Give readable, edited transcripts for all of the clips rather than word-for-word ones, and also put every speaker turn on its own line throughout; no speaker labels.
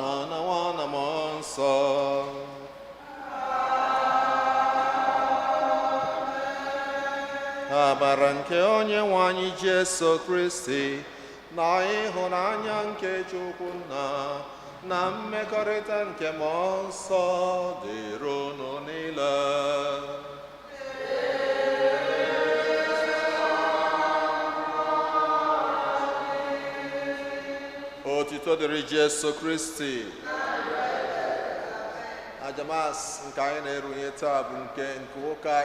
Nna na Nwa na Mmụọ Nsọ. Amara nke Onye nwe anyị Jesu Kristi na ịhụnanya nke Chukwu Nna na mmekọrịta nke Mmụọ Nsọ dịrị unu niile. Otito dịrị Jesu Kristi. Aja Mass nke anyị na-erunye taa bụ nke ụka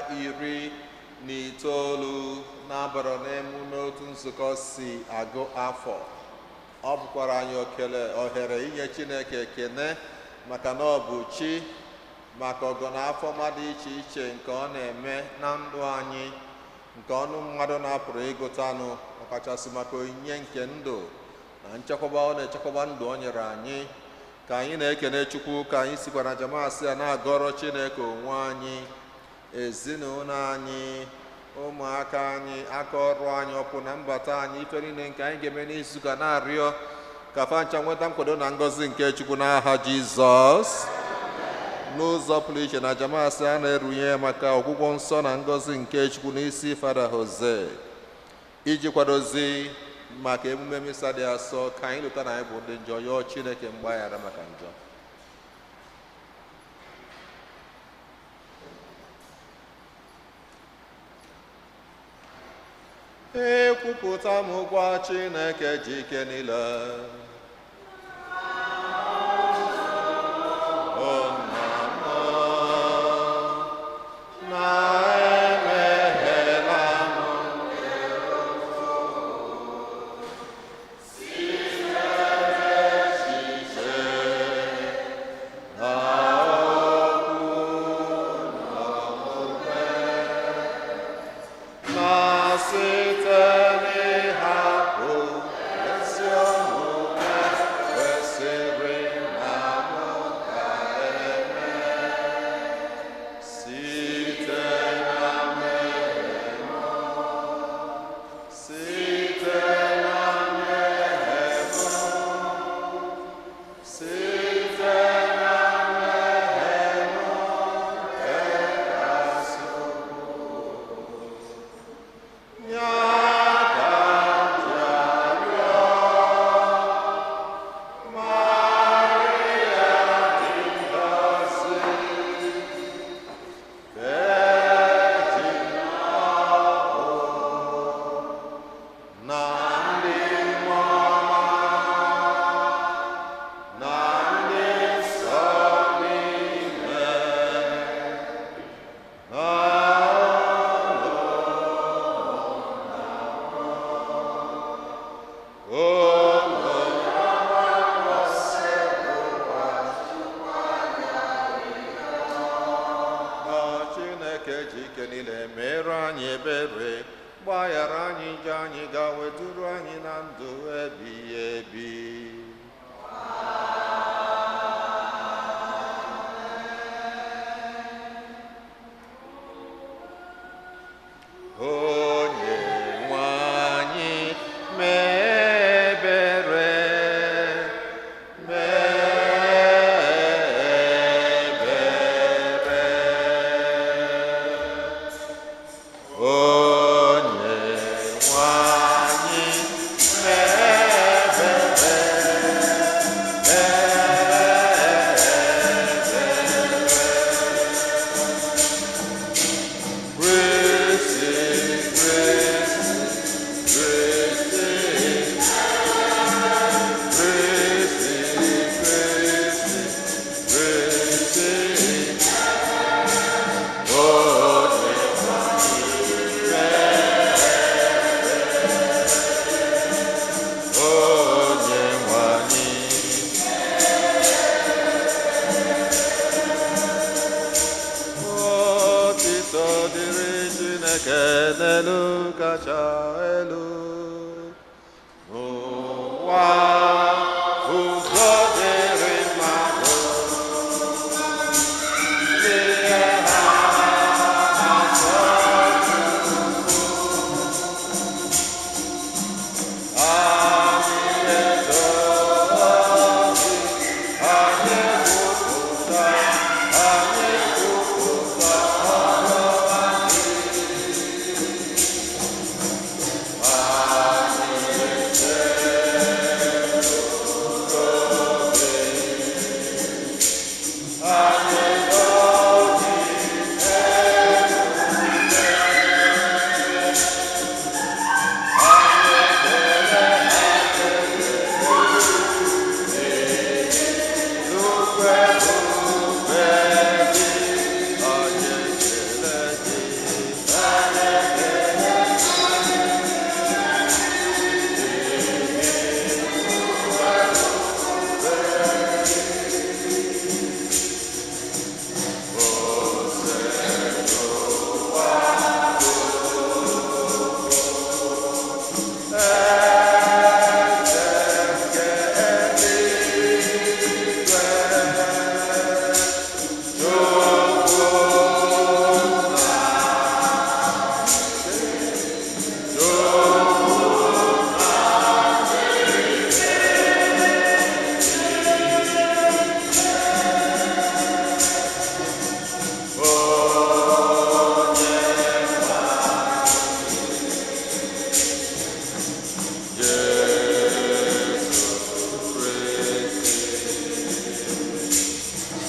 19 na-abara n'emume otu nzukọ si agụ afọ. Ọ bụkwara anyị okele ohere inye Chineke ekene maka na ọ bụ chi, maka ọgọ na afọ mmadụ iche iche nke ọ na-eme na ndụ anyị, nke ọnụ mmadụ na-apụrụ ịgụtanụ, ọkachasị maka onyinye nke ndụ na nchekwaba ọ na-echekwaba ndụ o nyere anyị. Ka anyị na-ekene Chukwu, ka anyị sikwa na aja Mass a na-agọrọ Chineke onwe anyị, ezinụlọ anyị, ụmụaka anyị, aka ọrụ anyị, ọpụ na mbata anyị, ife niile nke anyị ga-eme n'izu ka na-arịọ ka fancha nweta nkwado na ngọzi nke Chukwu n'aha Jizọs. N'ụzọ pụrụ iche na aja Mass a na-erunye maka ọgwụgwọ nsọ na ngọzi nke Chukwu n'isi Fada Jose, iji kwadozi maka emume misa dị asọ. Ka anyị lụta na anyị bụ ndị njọ, yọọ Chineke mgbaghara maka njọ. Ekwupụta m gwa Chineke ji ike niile.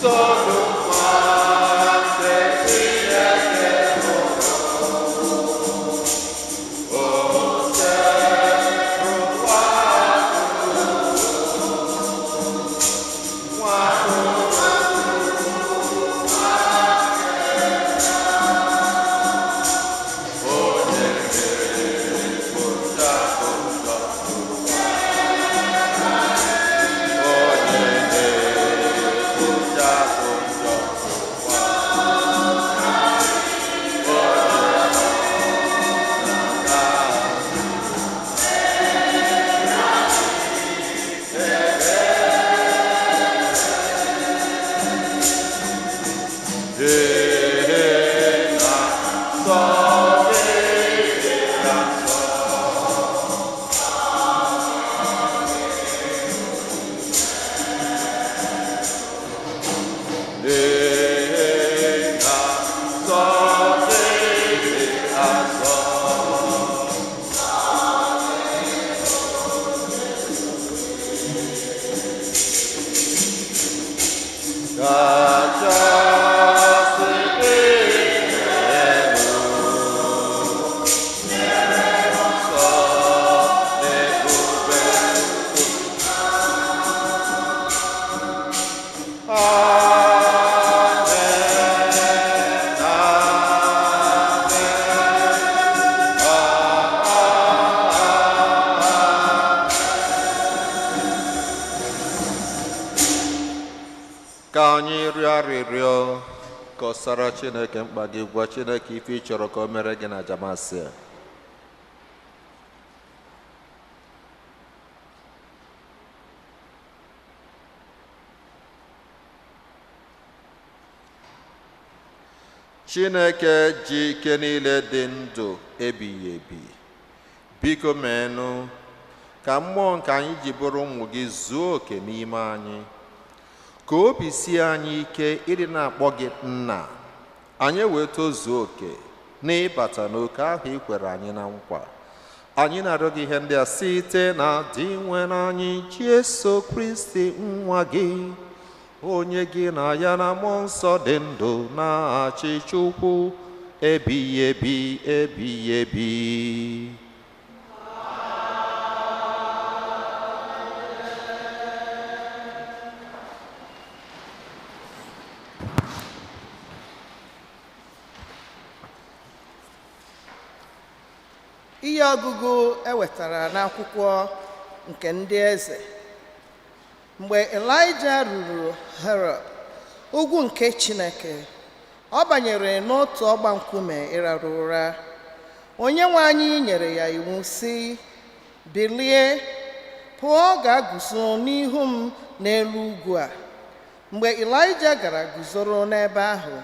Soro nwa nke Chineke hụrụ. O sepụrụ nwa atụrụ, onye na-ekpochapụ njọ ụwa. Onye na-ekpochapụ njọ ụwa. Onye na-aga Ee, na nsọ gị dị ka nsọ. Ee, na nsọ gị dị ka nsọ. Kachasị elu, nsọ n'ebube Amen, amen, amen. Ka anyị rịọ arịrịọ kọsara Chineke mkpa gị, gwa Chineke ife ị chọrọ ka o mere gị na Jamasị a. Chineke ji ike niile dị ndụ ebighị ebi, biko meenụ ka mmụọ nke anyị ji bụrụ ụmụ gị zuo oke n'ime anyị, ka obi sie anyị ike ịdị na-akpọ gị nna, anyị wee tozuo oke n'ịbata n'oke ahụ i kwere anyị na nkwa. Anyị na-arịọ gị ihe ndị a site na dị nwere anyị Jesu Kristi nwa gị, onye gị na ya na mmụọ nsọ dị ndụ na-achị Chukwu ebighị ebi ebighị ebi.
Ihe ọgụgụ e wetara n'akwụkwọ nke ndị eze. Mgbe Elaịja ruru Horeb, ugwu nke Chineke, ọ banyere n'otu ọgba nkume ịrara ụra. Onyenwe anyị nyere ya iwu sị, bilie, pụọ gaa guzo n'ihu m n'elu ugwu a. Mgbe Elaịja gara guzoro n'ebe ahụ,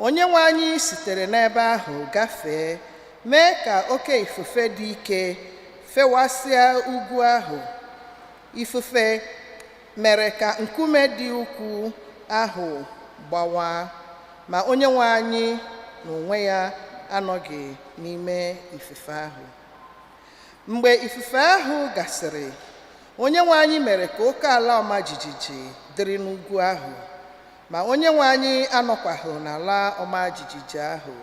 Onyenwe anyị sitere n'ebe ahụ gafee, mee ka oke ifufe dị ike fewasịa ugwu ahụ. Ifufe mere ka nkume dị ukwuu ahụ gbawaa, ma Onyenwe anyị n'onwe ya anọghị n'ime ifufe ahụ. Mgbe ifufe ahụ gasịrị, Onyenwe anyị mere ka oke ala ọma jijiji dịrị n'ugwu ahụ, ma Onyenwe anyị anọkwaghị n'ala ọma jijiji ahụ.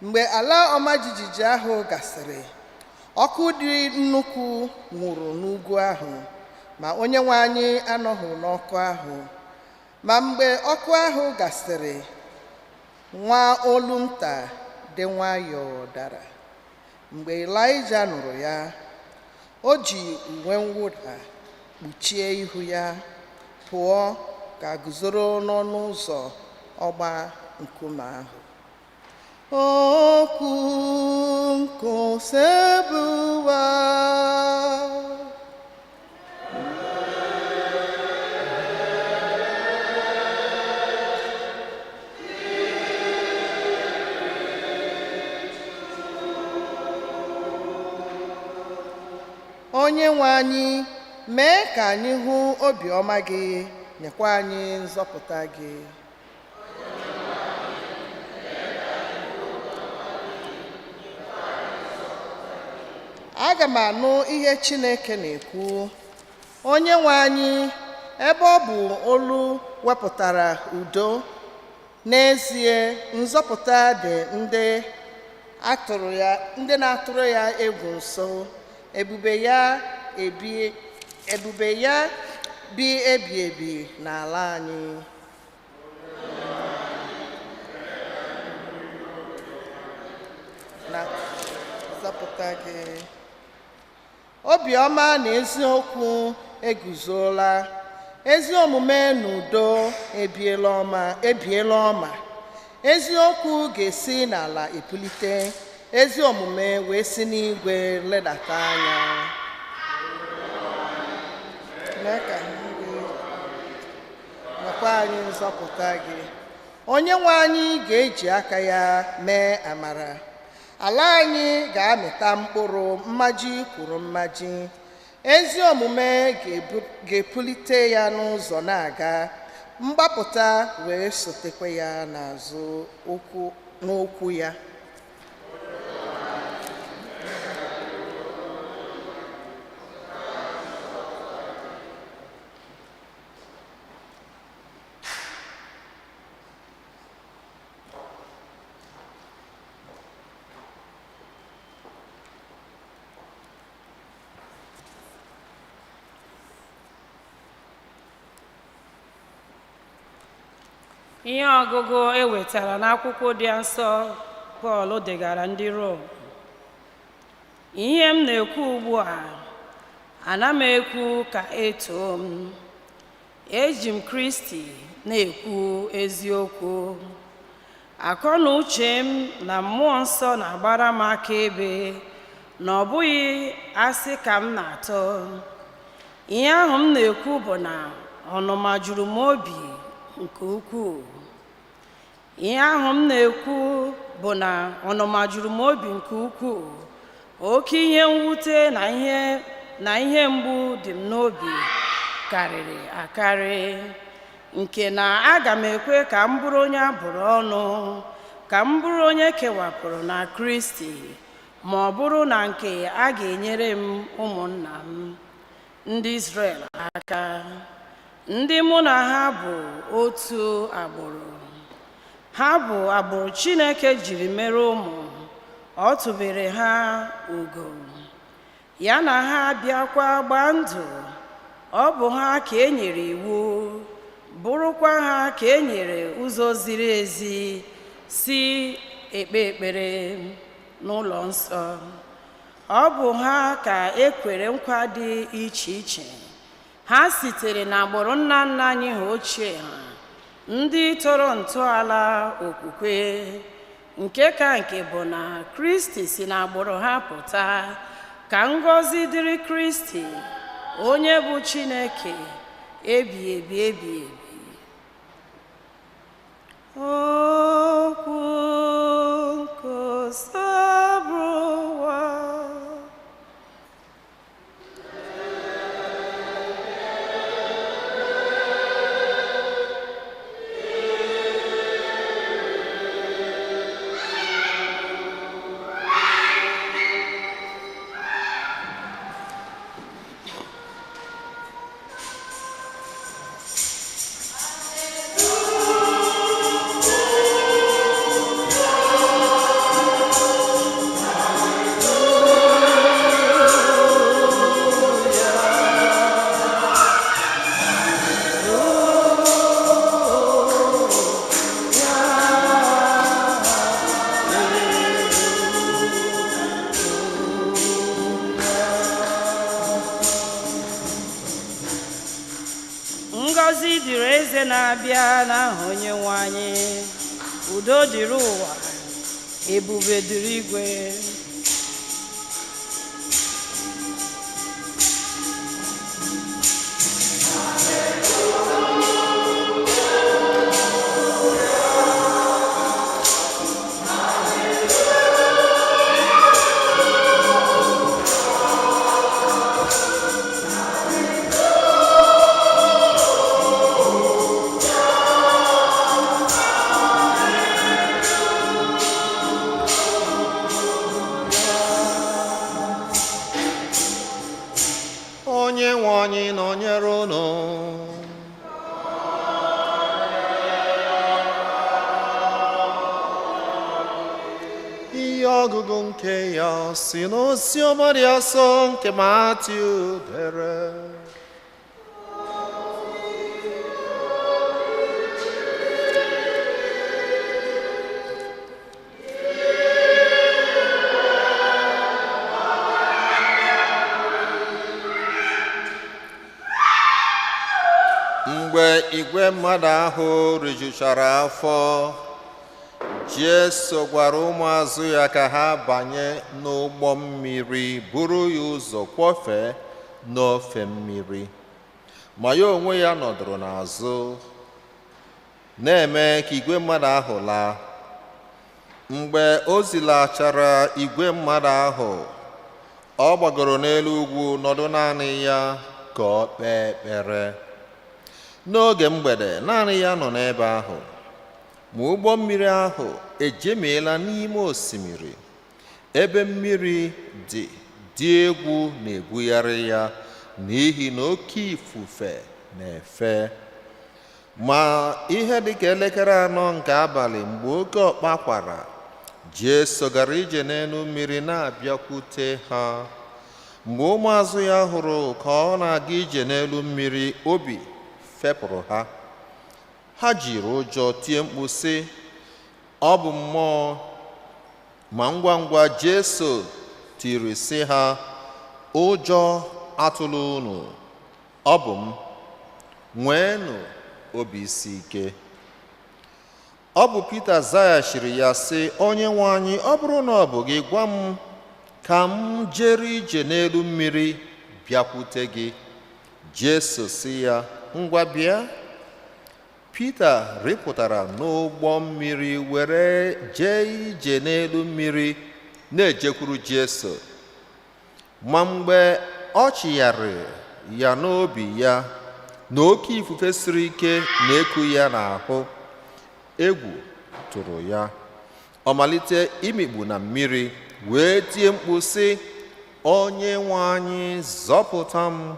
Mgbe ala ọma jijiji ahụ gasịrị, ọkụ dị nnukwu nwụrụ n'ugwu ahụ, ma Onyenwe anyị anọghị n'ọkụ ahụ. Ma mgbe ọkụ ahụ gasịrị, nwa olu nta dị nwayọọ dara. Mgbe Ịlaịja nụrụ ya, o ji uwe mwụda kpuchie ihu ya, pụọ ka guzoro n'ọnụ ụzọ ọgba nkume ahụ. Okwu nke Osebụwa. Onye nwe anyị, mee ka anyị hụ obiọma gị, nyekwa anyị nzọpụta gị. Aga m anụ ihe Chineke na-ekwu. Onye nwe anyị, Ebe ọ bụ olu wepụtara udo, n'ezie nzọpụta dị ndị atụrụ ya, ndị na-atụrụ ya egwu nso. Ebube ya ebi, ebube ya bi ebi ebi n'ala anyị. Na nzọpụta gị. Obiọma na eziokwu eguzola, ezi omume na udo ebiela ọma, ebiela ọma. Eziokwu ga-esi n'ala epulite, ezi omume wee si n'igwe ledata anya. Mee ka ha gị, nyekwa anyị nzọpụta gị. Onye nwe anyị ga-eji aka ya mee amara. Ala anyị ga-amịta mkpụrụ mmaji kwuru mmaji. Ezi omume ga-epulite ya n'ụzọ na-aga, mgbapụta wee sotekwa ya n'azụ okwu n'okwu ya.
Ihe ọgụgụ e wetara n'akwụkwọ dị nsọ Pọl degara ndị Rom. Ihe m na-ekwu ugbu a, ana m ekwu ka etoo m. Eji m Kristi na-ekwu eziokwu. Akọ na uche m na mmụọ nsọ na-agbara m akaebe na ọ bụghị asị ka m na-atọ. Ihe ahụ m na-ekwu bụ na ọnụma juru m obi nke ukwuu. Ihe ahụ m na-ekwu bụ na ọnụma juru m obi nke ukwuu. Oke ihe mwute na ihe mgbu dị m n'obi karịrị akarị, nke na aga m ekwe ka m bụrụ onye a bụrụ ọnụ, ka m bụrụ onye kewapụrụ na Kristi, ma ọ bụrụ na nke a ga-enyere m ụmụnna m ndị Izrel aka, ndị mụ na ha bụ otu agbụrụ. Ha bụ agbụrụ Chineke jiri mere ụmụ, ọ tụbere ha ugo. Ya na ha bịakwa gbaa ndụ, ọ bụ ha ka e nyere iwu, bụrụkwa ha ka e nyere ụzọ ziri ezi si ekpe ekpere n'ụlọ nsọ. Ọ bụ ha ka e kwere nkwa dị iche iche. Ha sitere n'agbụrụ nna nna anyị ha ochie ha, ndị tọrọ ntọala okwukwe. Nke ka nke bụ na Kristi si n'agbụrụ ha pụta, ka ngọzi dịrị Kristi, onye bụ Chineke ebi ebi ebi ebi. Okwu nke Osebụrụwa. Ngọzi dịrị eze na-abịa n'aha Onyenwe anyị. Udo dịrị ụwa, ebube dịrị igwe.
Ọgụgụ nke ya si n'oziọma dị asọ nke Matiu dere. Mgbe igwe mmadụ ahụ rijuchara afọ, Jesu gwara ụmụazụ ya ka ha banye n'ụgbọ mmiri buru ya ụzọ kwọfee n'ofe mmiri. Ma ya onwe ya nọdụrụ n'azụ na-eme ka igwe mmadụ ahụ laa. Mgbe o zilachara igwe mmadụ ahụ, ọ gbagoro n'elu ugwu nọdụ naanị ya ka ọ kpee ekpere. N'oge mgbede, naanị ya nọ n'ebe ahụ. Ma ụgbọ mmiri ahụ ejemiela n'ime osimiri, ebe mmiri dị egwu na-ebugharị ya n'ihi na oke ifufe na-efe. Ma ihe dịka elekere 4 nke abalị, mgbe oke ọkpa kwara, Jesu gara ije n'elu mmiri na-abịakwute ha. Mgbe ụmụazụ ya hụrụ ka ọ na-aga ije n'elu mmiri, obi fepụrụ ha. Ha jiri ụjọ tie mkpu sị, ọ bụ mmụọ. Ma ngwa ngwa Jesu tiri sị ha, ụjọ atụla unu, ọ bụ m, nweenụ obi isi ike. Ọ bụ Pita zaghachiri ya sị, Onye nwe anyị, ọ bụrụ na ọ bụ gị, gwa m ka m jere ije n'elu mmiri bịakwute gị. Jesu sị ya, ngwa bịa. Pita rịpụtara n'ụgbọ mmiri were jee ije n'elu mmiri na-ejekwuru Jesu. Ma mgbe ọ chigharịrị ya n'obi ya na oke ifufe siri ike na-eku ya n'ahụ, egwu tụrụ ya. Ọ malite imikpu na mmiri wee tie mkpu sị, Onye nwe anyị, zọpụta m.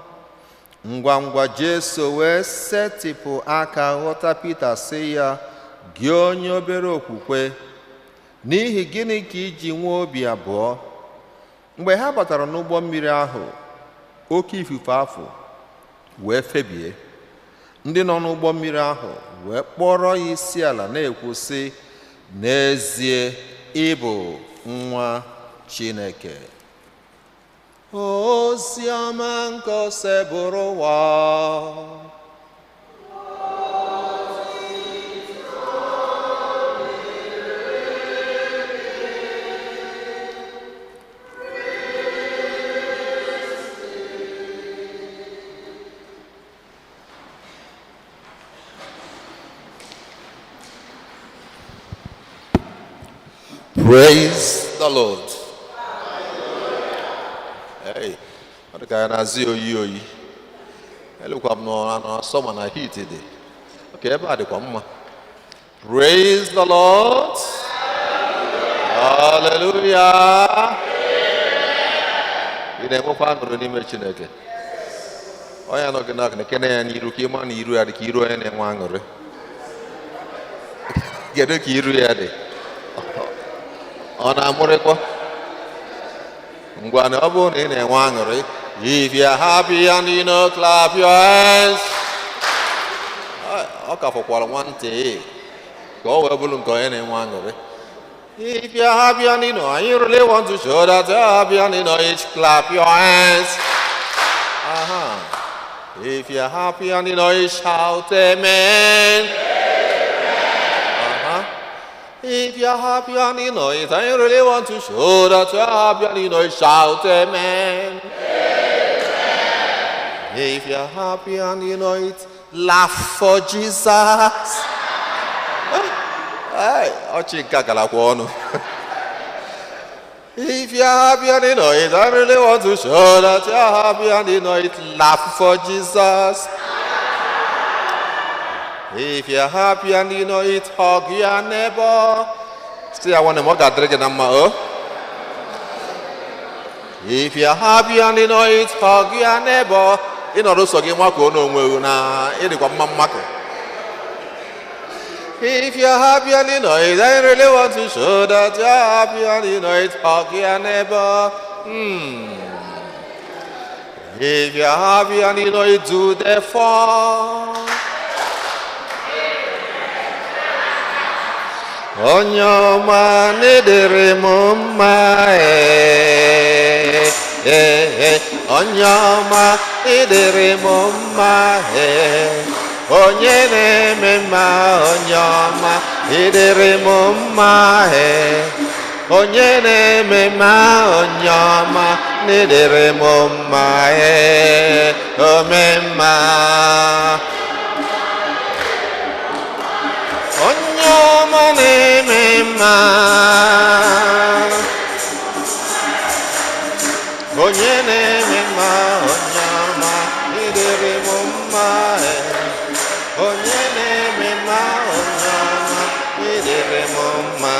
Ngwa ngwa Jesu wee setịpụ aka ghọta Pita sị ya, gị onye obere okwukwe, n'ihi gịnị ka iji nwee obi abụọ? Mgbe ha batara n'ụgbọ mmiri ahụ, oke ifufe afọ wee febie. Ndị nọ n'ụgbọ mmiri ahụ wee kpọrọ ya isi ala na-ekwu sị, n'ezie ị bụ nwa Chineke. Oziọma nke Osebụrụwa. Praise the Lord. Hey, ọ dị ka ya na-azị oyi oyi. Elukwa m n'ọsọ mana heat dị. Okay, ebe a dịkwa mma. Praise the Lord. Hallelujah. Ị na-enwekwa aṅụrị n'ime Chineke. Onye anọ gị n'akụ na-ekene ya n'iru ka ịma na iru ya dị ka iru onye na-enwe aṅụrị. Kedu ka iru ya dị? Ọ na-amụrịkwa? Ngwa na ọ bụrụ na ị na-enwe aṅụrị, if you are happy and you know, clap your hands. Ọ ka fọkwara nwantị ka ọ wee bụrụ nke onye na-enwe aṅụrị. If you are happy and you know, and you really want to show that you are happy and you know it, clap your hands. Uh-huh. If you are happy and you know it, shout amen. Uh-huh. If you are happy and you know it, and you really want to show that you are happy and you know it, shout amen. Amen. If you are happy and you know it, laugh for Jesus. Hey, if you are happy and you know it, I really want to show that you are happy and you know it, laugh for Jesus. If you're happy and you know it, hug your neighbor. See, I want to more drink in. If you're happy and you know it, hug your neighbor. In order to give my own. If you're happy and you know it, I really want to show that you're happy and you know it. Hug your neighbor. If you're happy and you know it, do the fall. Onye ọma n'edere m mma ee, ee, onye ọma edere m mma ee, onye na-eme mma onye ọma edere m mma ee, onye na-eme mma onye ọma n'edere m mma ee, ome mma. Onye ọma na-eme mma, onye na-eme mma, onye ọma ịdịrị m mma, onye na-eme mma, onye ọma ịdịrị m mma,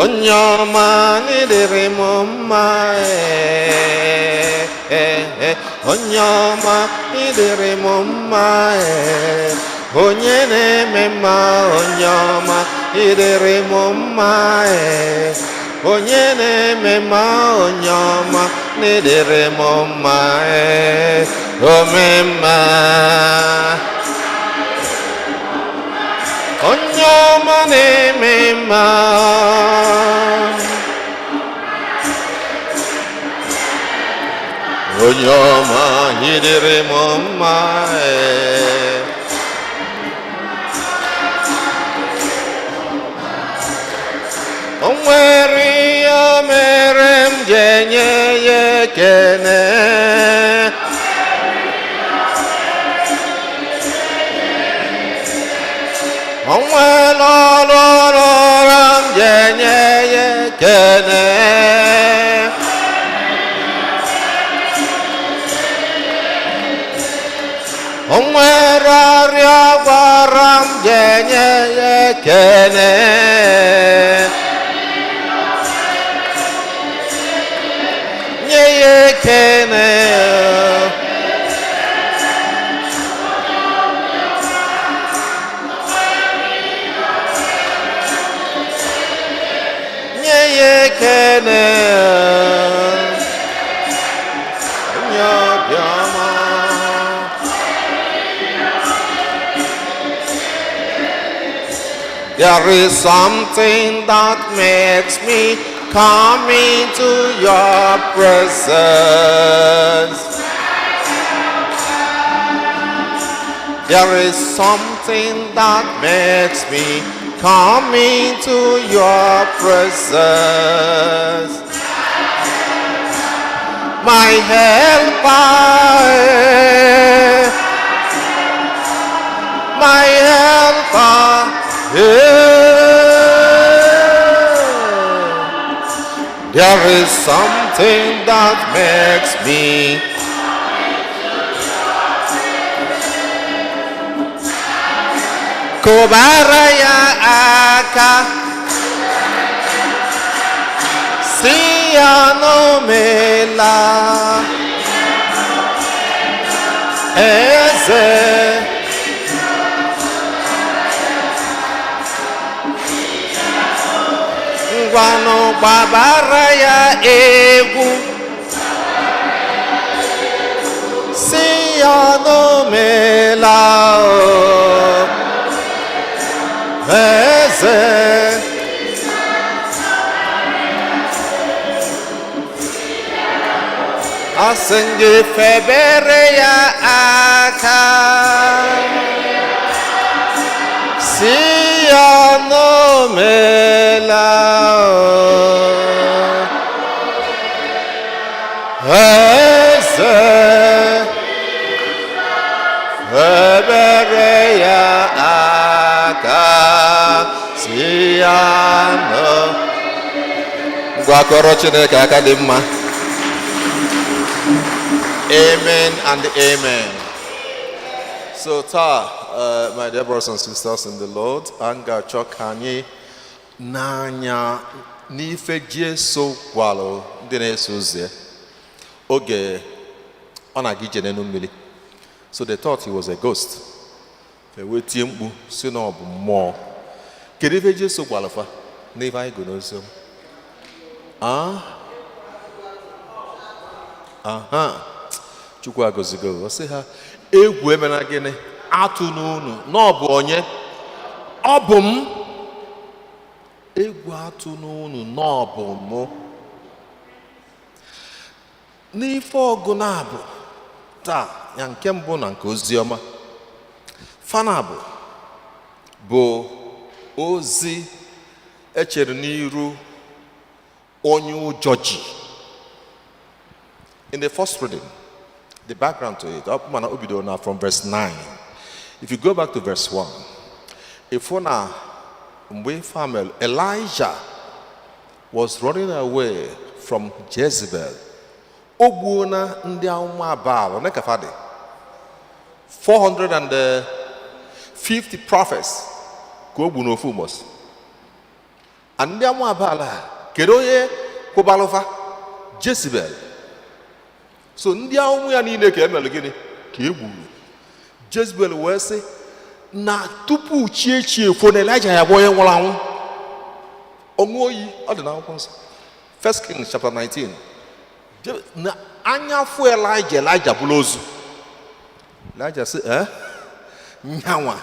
onye ọma ịdịrị m mma, onye ọma ịdịrị m mma, onye na-eme mma, onye ọma ịdịrị m mma, onye na-eme mma, onye ọma n'ịdịrị m mma, ome mma. Onye ọma na-eme mma, onye ọma ịdịrị m mma, o nwere ihe mere m ji enye ya ekele. O nwere ọrụ ọrụ m ji enye ya ekele. O nwere ọrịa gwara m ji enye ya ekele. Nye ya ekele. Nye ya ekele. Onye obiọma. There is something that makes me come into your presence. There is something that makes me come into your presence. My helper, my helper, yeah. There is something that makes me kụbara ya aka, si ya n'omela eze. Ngwanụ gbabara ya egwu, si ya n'omela eze. Asị gị febere ya aka, si ya n'omela eze. Febere ya aka, si ya nọ. Ngwa kọrọ Chineke aka dị mma. Amen and amen. So taa, my dear brothers and sisters in the Lord, anyị ga-achọ ka anyị n'anya n'ife Jesu gwalụ ndị na-eso ụzọ ya oge ọ na-aga ije n'elu mmiri. So they thought he was a ghost. Wee tie mkpu si na ọ bụ mmụọ. Kedu ife Jesu gwara fa n'ife anyị gụ n'oziọma? Ah, aha, Chukwu agọzigo. Ọ sị ha, egwu emena gịnị? Atụ n'unu, na ọ bụ onye? Ọ bụ m. Egwu atụ n'unu, na ọ bụ mụ. N'ife ọgụ na-abụ taa ya, nke mbụ na nke oziọma, fanabụ bụ ozi echere n'iru onye ụjọ ji. In the first reading, the background to it, ọ mana o bidoro na from verse 9. If you go back to verse 1, ịfụ na mgbe Samuel, Elijah was running away from Jezebel. O gbuo na ndị amụma Baal one ka fa dị? 450 prophets ka o gbu n'ofu ụbọchị. And ndị amụma Baal a, kedu onye kwụbalụfa? Jezebel. So ndị amụma ya niile ka emere gịnị? Ka e gburu. Jezebel wee sị na tupu chi echi efo, na Elijah ya bụ onye nwụrụ anwụ. Ọṅụ oyi ọ dị n'akwụkwọ nsọ, First Kings chapter 19. Na anya fụ Elijah, Elijah bụrụ ozu. Elijah sị, eh, nyanwa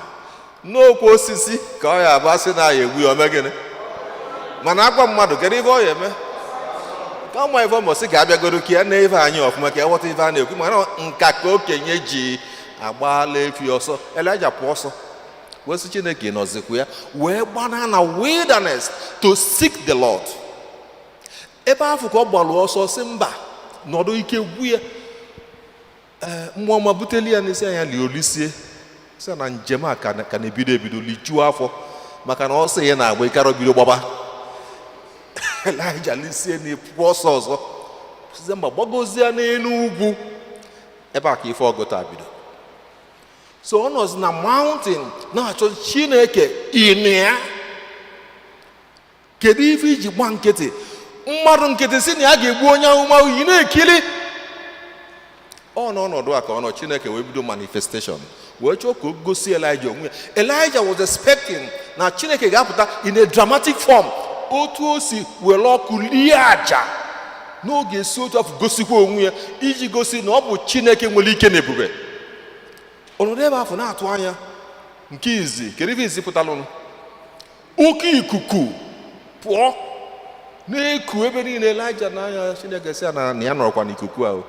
n'okwu osisi ka ọ ya abụ asị na ya egbu ya, ome gịnị? Mana agwa mmadụ, kedu ife ọ ya eme? Ka ọma ife ọmọsị ka abịagoro ka ya na ife anyị ọfụma, ka ya ghọta ife a na-ekwu. Mana nka ka okenye ji agbaala efi ọsọ. Elijah pụọ ọsọ wee sị Chineke nọzikwa ya, wee gbana na wilderness to seek the Lord. Ebe ahụ ka ọ gbalụ ọsọ, sị mba, nọdụ ike gwu ya. Ee, mmụọ ọma buteli ya n'isi anya, lie olisie, sị na njem a ka na-ebido ebido, lijuo afọ, maka na ọsọ ya na-agba ịkara bido gbaba. Elijah lisie na pụọ ọsọ ọzọ, sị mba, gbagozie n'elu ugwu. Ebe a ka ife ọgụ taa bido. So ọ nọzi na mountain na-achọ Chineke. Ịnụ ya, kedu ife iji gba nkịtị? Mmadụ nkịtị si na ya ga-egbu onye amụma, yi na-ekiri. Ọ n'ọnọdụ a ka ọ nọ, Chineke wee bido manifestation, wee chọọ ka o gosi Elijah onwe ya. Elijah was expecting na Chineke ga-apụta in a dramatic form, otu o si were ọkụ lie aja n'oge, si otu afọ gosikwa onwe ya, iji gosi na ọ bụ Chineke nwere ike na ebube. Ọnọdụ ebe afọ na-atụ anya nke izi. Kedu ife izi pụtalụnụ? Oke ikuku pụọ na-eku ebe niile. Elijah n'anya Chineke sị ya na ya nọrọkwa n'ikuku ahụ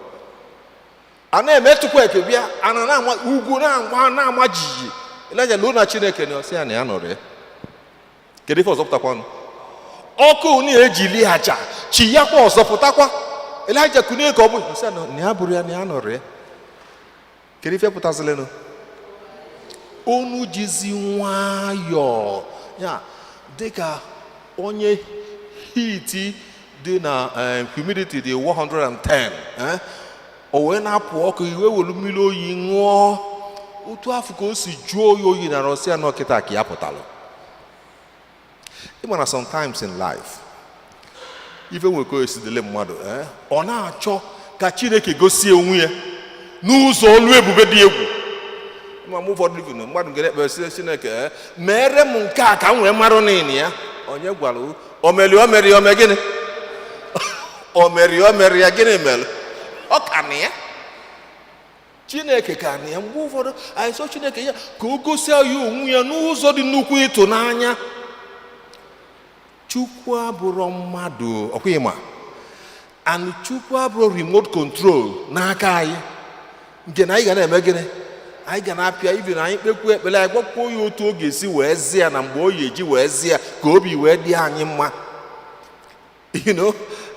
a na-emetụkwa eke bịa, a na na-ama ugwu, na-ama jijiji. Elijah luo na Chineke na ọsị ya na ya nọrọ ya. Kedu ife ọzọ pụtakwanụ? Ọkụ na-ejili aja chi ya kwa ọzọ pụtakwa. Elijah kunie ka ọ bụ ọsị ya na ya bụrụ ya na ya nọrọ ya. Kedu ife pụtazịlịnụ? Onu jizi nwayọọ ya dịka onye heat dị na humidity dị 110, eh? O wee na-apụ ọkụ, iwe welu mmiri oyi ṅụọ. Otu afọ ka o si jụọ oyi oyi na rọsịa nọ kịta ka ya pụtalụ. Ị ma na sometimes in life, ife nwere ka o esi dịle mmadụ, eh? Ọ na-achọ ka Chineke gosi onwe ya n'ụzọ olu ebube dị egwu. Ma mgbe ụfọdụ even mmadụ nke na-ekpe sị, Chineke, mere m nke a ka m wee marụ n'ịnị ya. Onye gwara o meri? O meri, ome gịnị? O meri, o meri ya, gịnị mere? Ọ ka na ya, Chineke ka na ya. Mgbe ụfọdụ anyị sọ Chineke ya ka o gosi anyị onwe ya n'ụzọ dị nnukwu ịtụnanya. Chukwu abụrọ mmadụ, ọkwa ịma, and Chukwu abụrụ remote control n'aka anyị nke na anyị ga na-eme gịnị? Anyị ga na-apịa ibi na anyị kpekwu ekpere, anyị gwakwuo ya otu ọ ga-esi wee zi ya na mgbe o yi eji wee zi ya ka obi wee dị anyị mma.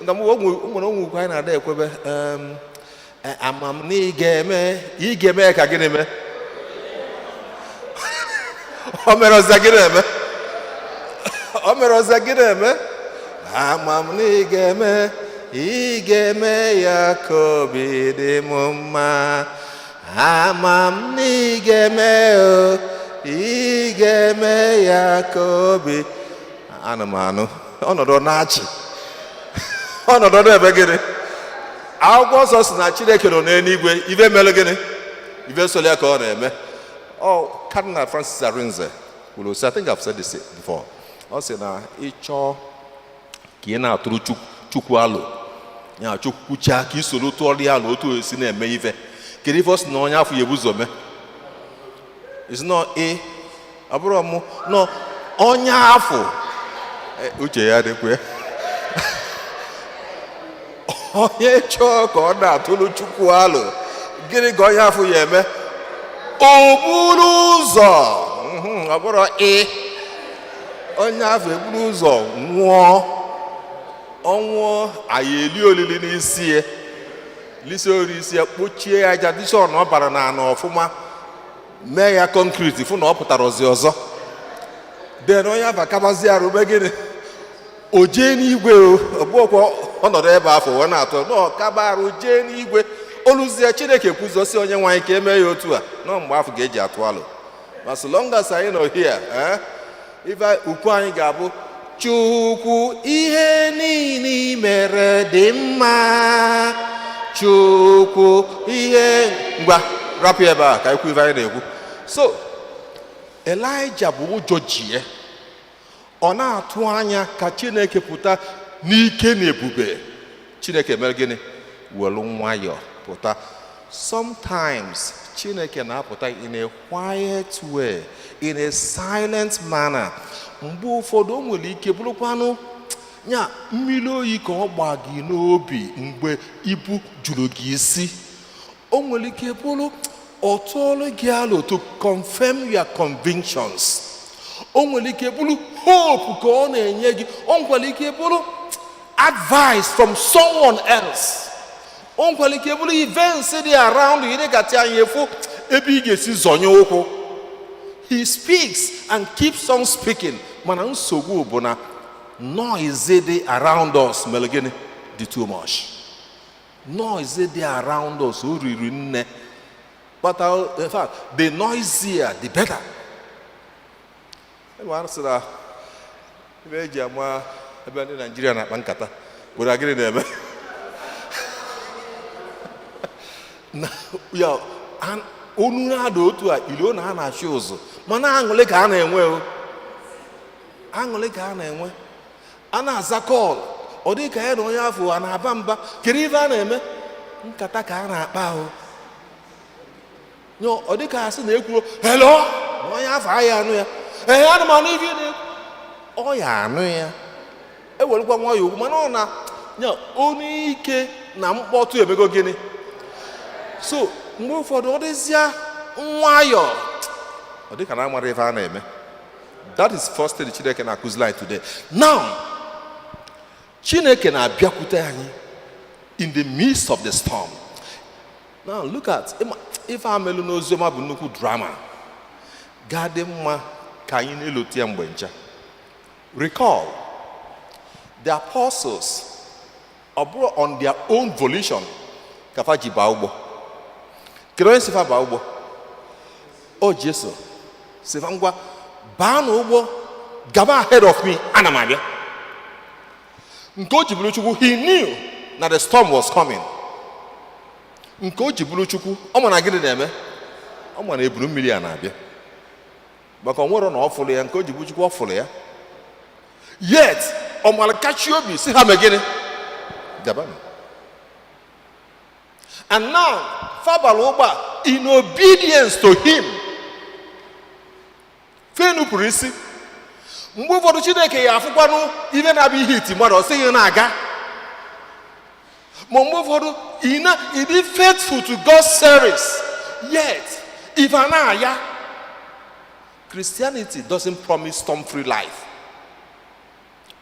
Nga mgbe o nwere onwe ukwu anyị na-ada ekwebe, ama m na ị ga-eme, ị ga-eme ka gịnị mee? O mere ọzọ, gịnị eme? O mere ọzọ, gịnị eme? Ama m na ị ga-eme, ị ga-eme ya ka obi dị m mma. Ama m na ị ga-eme o, ị ga-eme ya ka obi. Ana m anụ ọnọdụ na-achị, ọnọdụ na-eme gịnị? Akwụkwọ nsọ si na Chineke nọ n'eluigwe, ife mere gịnị? Ife soli ya ka ọ na-eme. Oh, Cardinal Francis Arinze kwuru sị, I think I've said this before, ọ sị na ịchọọ ka ị na-atụrụ Chukwu alụ ya, Chukwu kwuchaa ka ị soro tụọrọ ya alụ otu o si na-eme ife, kedu ife ọ sị na onye afọ ya ebu ụzọ mee? It's not ị, ọ bụrụ mụ nọ onye afọ. Uche ya dịkwa ya. Onye chọọ ka ọ na-atụrụ Chukwu alụ, gịnị ka onye afọ ya eme? O buru ụzọ. Ọ bụrụ ị, onye afọ eburu ụzọ nwụọ. Ọnwụọ, anyị eli olili n'isi ya, lisi ori isi ya, kpochie ya aja, dịsị na ọ bara na ana ọfụma, mee ya concrete, fụ na ọ pụtara ọzọ ọzọ. Then onye afọ akabazi arụ mee gịnị? O jee n'igwe. O ọgbọkwa ọnọdụ ebe afọ wee na-atụ na ọkaba arụ jee n'igwe, oluzie Chineke kwuzosi onye nwaanyị ka emee ya otu a nọ. Mgbe afọ ga-eji atụ alụ. Ma so long as anyị nọ here, ife ukwu anyị ga-abụ, "Chukwu, ihe niile i mere dị mma. Chukwu, ihe..." Ngwa, rapụ ebe a ka anyị kwuo ife anyị na-ekwu. So Elijah bụ ụjọ ji ya, ọ na-atụ anya ka Chineke pụta n'ike na ebube. Chineke mere gịnị? Welu nwayọ pụta. Sometimes Chineke na-apụta in a quiet way, in a silent manner. Mgbe ụfọdụ o nwere ike bụrụkwanụ ya mmiri oyi ka ọ gba gị n'obi mgbe ibu juru gị isi. O nwere ike bụrụ ọ tụọlụ gị alo to confirm your convictions. O nwere ike bụrụ hope ka ọ na-enye gị. O nwere ike bụrụ advice from someone else. O nwere ike bụrụ events dị around you, dịgasị anyị efu ebe ị ga-esi zọnye ụkwụ. He speaks and keeps on speaking, mana nsogbu bụ na noise dị around us mere gịnị? Dị too much. Noise dị around us, o riri nne. But in fact, the noisier the better. Ebe a sị na ebe eji ama ebe ndị Naijiria na-akpa nkata bụ na gịnị na-eme na ya onu na-ada otu a ilo na a na-achị ụzụ, mana aṅụrị ka a na-enwe. O aṅụrị ka a na-enwe, a na-aza call, ọ dị ka ya na onye afọ a na-aba mba. Kedu ife a na-eme? Nkata ka a na-akpa ahụ. Ọ dị ka a sị na ekwuro "hello" na onye afọ ahịa anụ ya. Ee, ana m anụ ife ị na-ekwu. Ọ ya anụ ya, ewerekwa nwayọọ okwu, mana ọ na ya onu ike na mkpọtụ emego gịnị? So mgbe ụfọdụ ọ dịzịa nwayọọ, ọ dị ka na amara ife a na-eme. That is first thing Chineke na-akụziri anyị today. Now Chineke na-abịakwute anyị in the midst of the storm. Now look at ife amelu n'oziọma bụ nnukwu drama ga-adị mma ka anyị na-elote ya mgbe ncha. Recall the apostles, ọ bụrụ on their own volition ka fa ji baa ụgbọ. Kedu onye si fa baa ụgbọ? O Jesu si fa, "Ngwa, baa n'ụgbọ, gaba ahead of me, ana m abịa." Nke o ji bụrụ Chukwu, he knew na the storm was coming. Nke o ji bụrụ Chukwu, ọ ma na gịnị na-eme, ọ ma na eburu mmiri a na-abịa, maka ọ nwere na ọ fụrụ ya. Nke o ji bụrụ Chukwu, ọ fụrụ ya, yet ọ mara kachi obi si ha mee gịnị? Gabanụ. And now fabara ụgbọ a in obedience to him, fenupụrụ isi. Mgbe ụfọdụ Chineke ya afụkwanụ ife na-abịa ihe iti mmadụ, ọ sịghị na-aga. Ma mgbe ụfọdụ ị na ịdị faithful to God's service, yet ife a na-aya. Christianity doesn't promise storm-free life.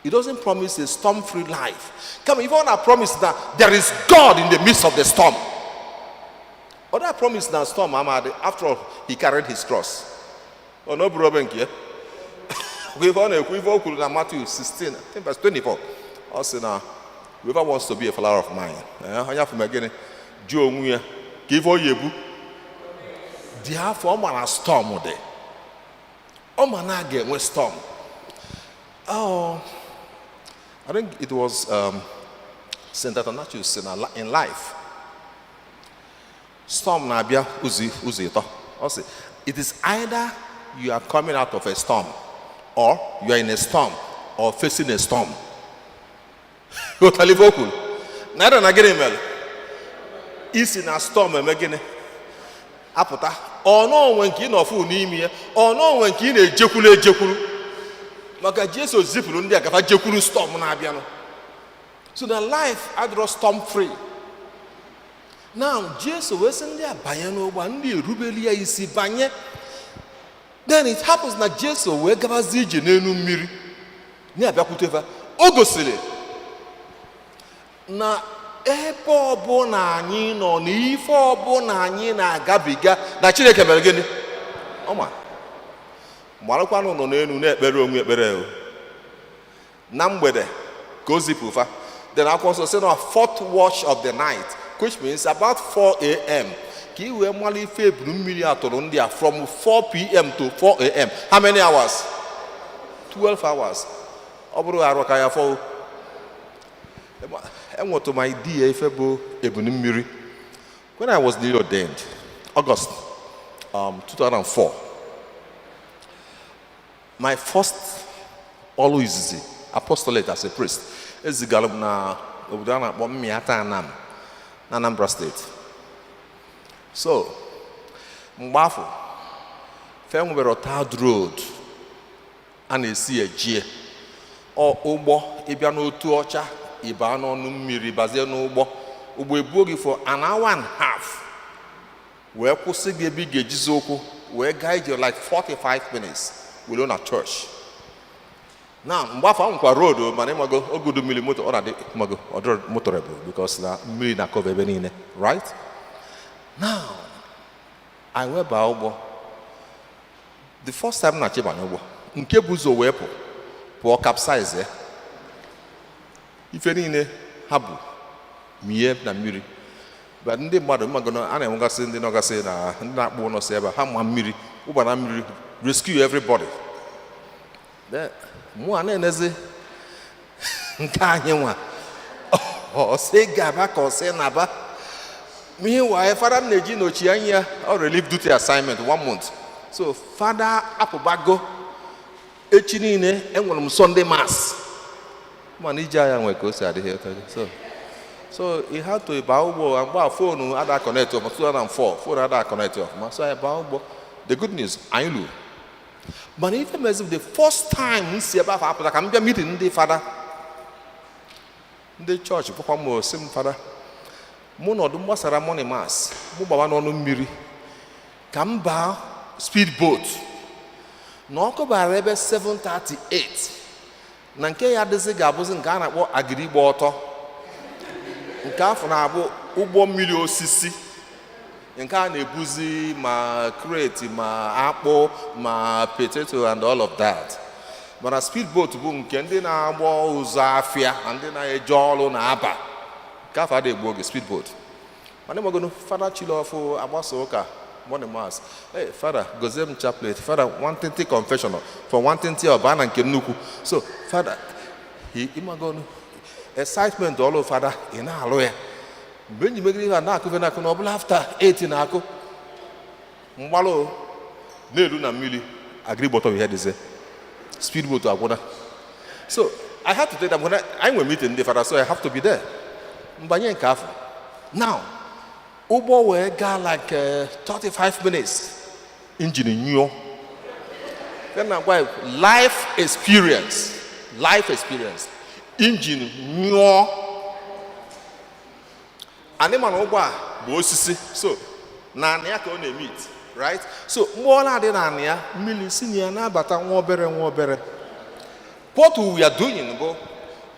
It doesn't promise a storm-free life. Kama ife ọ na-promise that there is God in the midst of the storm. Ọ promise na storm amadị. After all, he carried his cross. Ọ na o buru obe nke ya. Ife ọ na-ekwu, ife o kwuru na Matthew 16, I think verse 24, ọ sị na whoever wants to be a follower of mine, onye afọ mee gịnị? Jụọ onwe ya ka ife ọ ya ebu dị afọ. Ọ ma na storm dị, ọ ma na a ga-enwe storm. Oh, I think it was St. Athanasius in life, storm na-abịa ụzọ ụzọ ịtọ. Ọ sị, it is either you are coming out of a storm or you are in a storm or facing a storm. Ghọtara ife o kwuru? Na ịda na gịnị mere isi na storm eme gịnị apụta, ọnụ onwe nke ị nọ fụ n'ime ya, ọnụ onwe nke ị na-ejekwuru ejekwuru, maka Jesu zipụrụ ndị a gafa jekwuru storm na-abịanụ. So na life adịrọ storm free. Now Jesu wee sị ndị a banye n'ụgbọ, ndị erubeli ya isi banye. Then it happens na Jesu wee gabazie ije n'elu mmiri na-abịakwute fa. O gosiri na ebe ọbụla anyị nọ na ife ọbụla anyị na-agabiga, na Chineke mere gịnị? Ọma marakwanụ nọ n'elu na-ekpere onwe ekpere o. Na mgbede ka o zipụ fa. Then akwụkwọ nsọ sị na fourth watch of the night, which means about 4 a.m., ka ị wee mara ife eburu mmiri atụrụ ndị a from 4 p.m. to 4 a.m., how many hours? 12 hours. Ọ bụrụ arụ ka ya fọ. Enwetụ m idea ife bụ ebunu mmiri when I was newly ordained, August 2004, my first ọlụ izizi, apostolate as a priest. Ezigara m na obodo a na-akpọ Mmiata Anam na Anambra State. So mgbe afọ fe nwere tarred road a na-esi ejie ọ ụgbọ ịbịa n'otu ọcha, ịba n'ọnụ mmiri, bazie n'ụgbọ, ụgbọ ebuo gị for an hour and half, wee kwụsị gị ebe ị ga-ejizi ụkwụ wee gaa ije like 45 minutes were na church. Na mgbe afọ ahụ nkwa road o, mana ịmago ogudu mmiri moto ọ na-adị, ịmago ọ dịrọ motorable because na mmiri na-akọva ebe niile. Right now, anyị wee baa ụgbọ. The first time na-achọ ịbanye ụgbọ, nke bụ ụzọ wee pụ pụọ capsize ya, ife niile ha bụ mie na mmiri. But ndị mmadụ, mmago a na-enwegasị ndị nọgasị na ndị na-akpụ ụlọ si ebe a, ha ma mmiri ụgba na mmiri, rescue everybody. Then, mụ a na-enezi nke anyị nwa, ọ sị gaba ka ọ sị naba. Meanwhile, fada na-eji n'ochi anya ya ọ relief duty assignment one month, so fada apụbago. Echi niile enwere m Sunday mass, mana ije anya nwere ka o si adịghị. So he had to baa ụgbọ. Mgbe a phone ada connect ọfụma, 2004, phone ada connect ọfụma, so anyị baa ụgbọ. The good news, anyị luru. Mana ife mezi, the first time m si ebe ahụ apụta ka m bịa meeting ndị fada, ndị chọọchị kpọkwa m, osi m, "Fada, mụ nọdụ mgbasara morning mass, mụ gbawa n'ọnụ mmiri ka m baa speed boat." Na ọkụ bara ebe 7:38, na nke ya adịzi ga-abụzi nke a na-akpọ agirigba ọtọ, nke afọ na-abụ ụgbọ mmiri osisi, nke a na-ebuzi ma crate ma akpụ ma potato and all of that. Mana speed boat bụ nke ndị na-agba ụzọ afịa na ndị na-eje ọrụ na-aba, nke afọ adịghị egbu oge, speed boat. Mana ịmagono fada chilọfụ agbasa ụka morning mass, "Hey, fada, gozie m chaplet." Fada nwantịntị confessional for nwantịntị ọba na nke nnukwu. So fada, ịmagonu excitement ọlụ fada, ị na-alụ ya. Mgbe enyi megide ihe a na-akụ na-akụ na ọbụla after 8 na-akụ mgbalụ na-eru na mmiri, agịrịgbọtọ ihe dịzi, speed boat agwụna. So I had to take that when I nwere meeting ndị fada, so I have to be there. Mbanye nke afọ now, ụgbọ wee gaa like 35 minutes, engine nyụọ. Then na gwa life experience, life experience, engine nyụọ. Anyị ma na ụgbọ a bụ osisi, so naanị ya ka ọ na-emit, right? So mgbe ọ na-adị naanị ya, mmiri si na ya na-abata nwa obere nwa obere. What we are doing bụ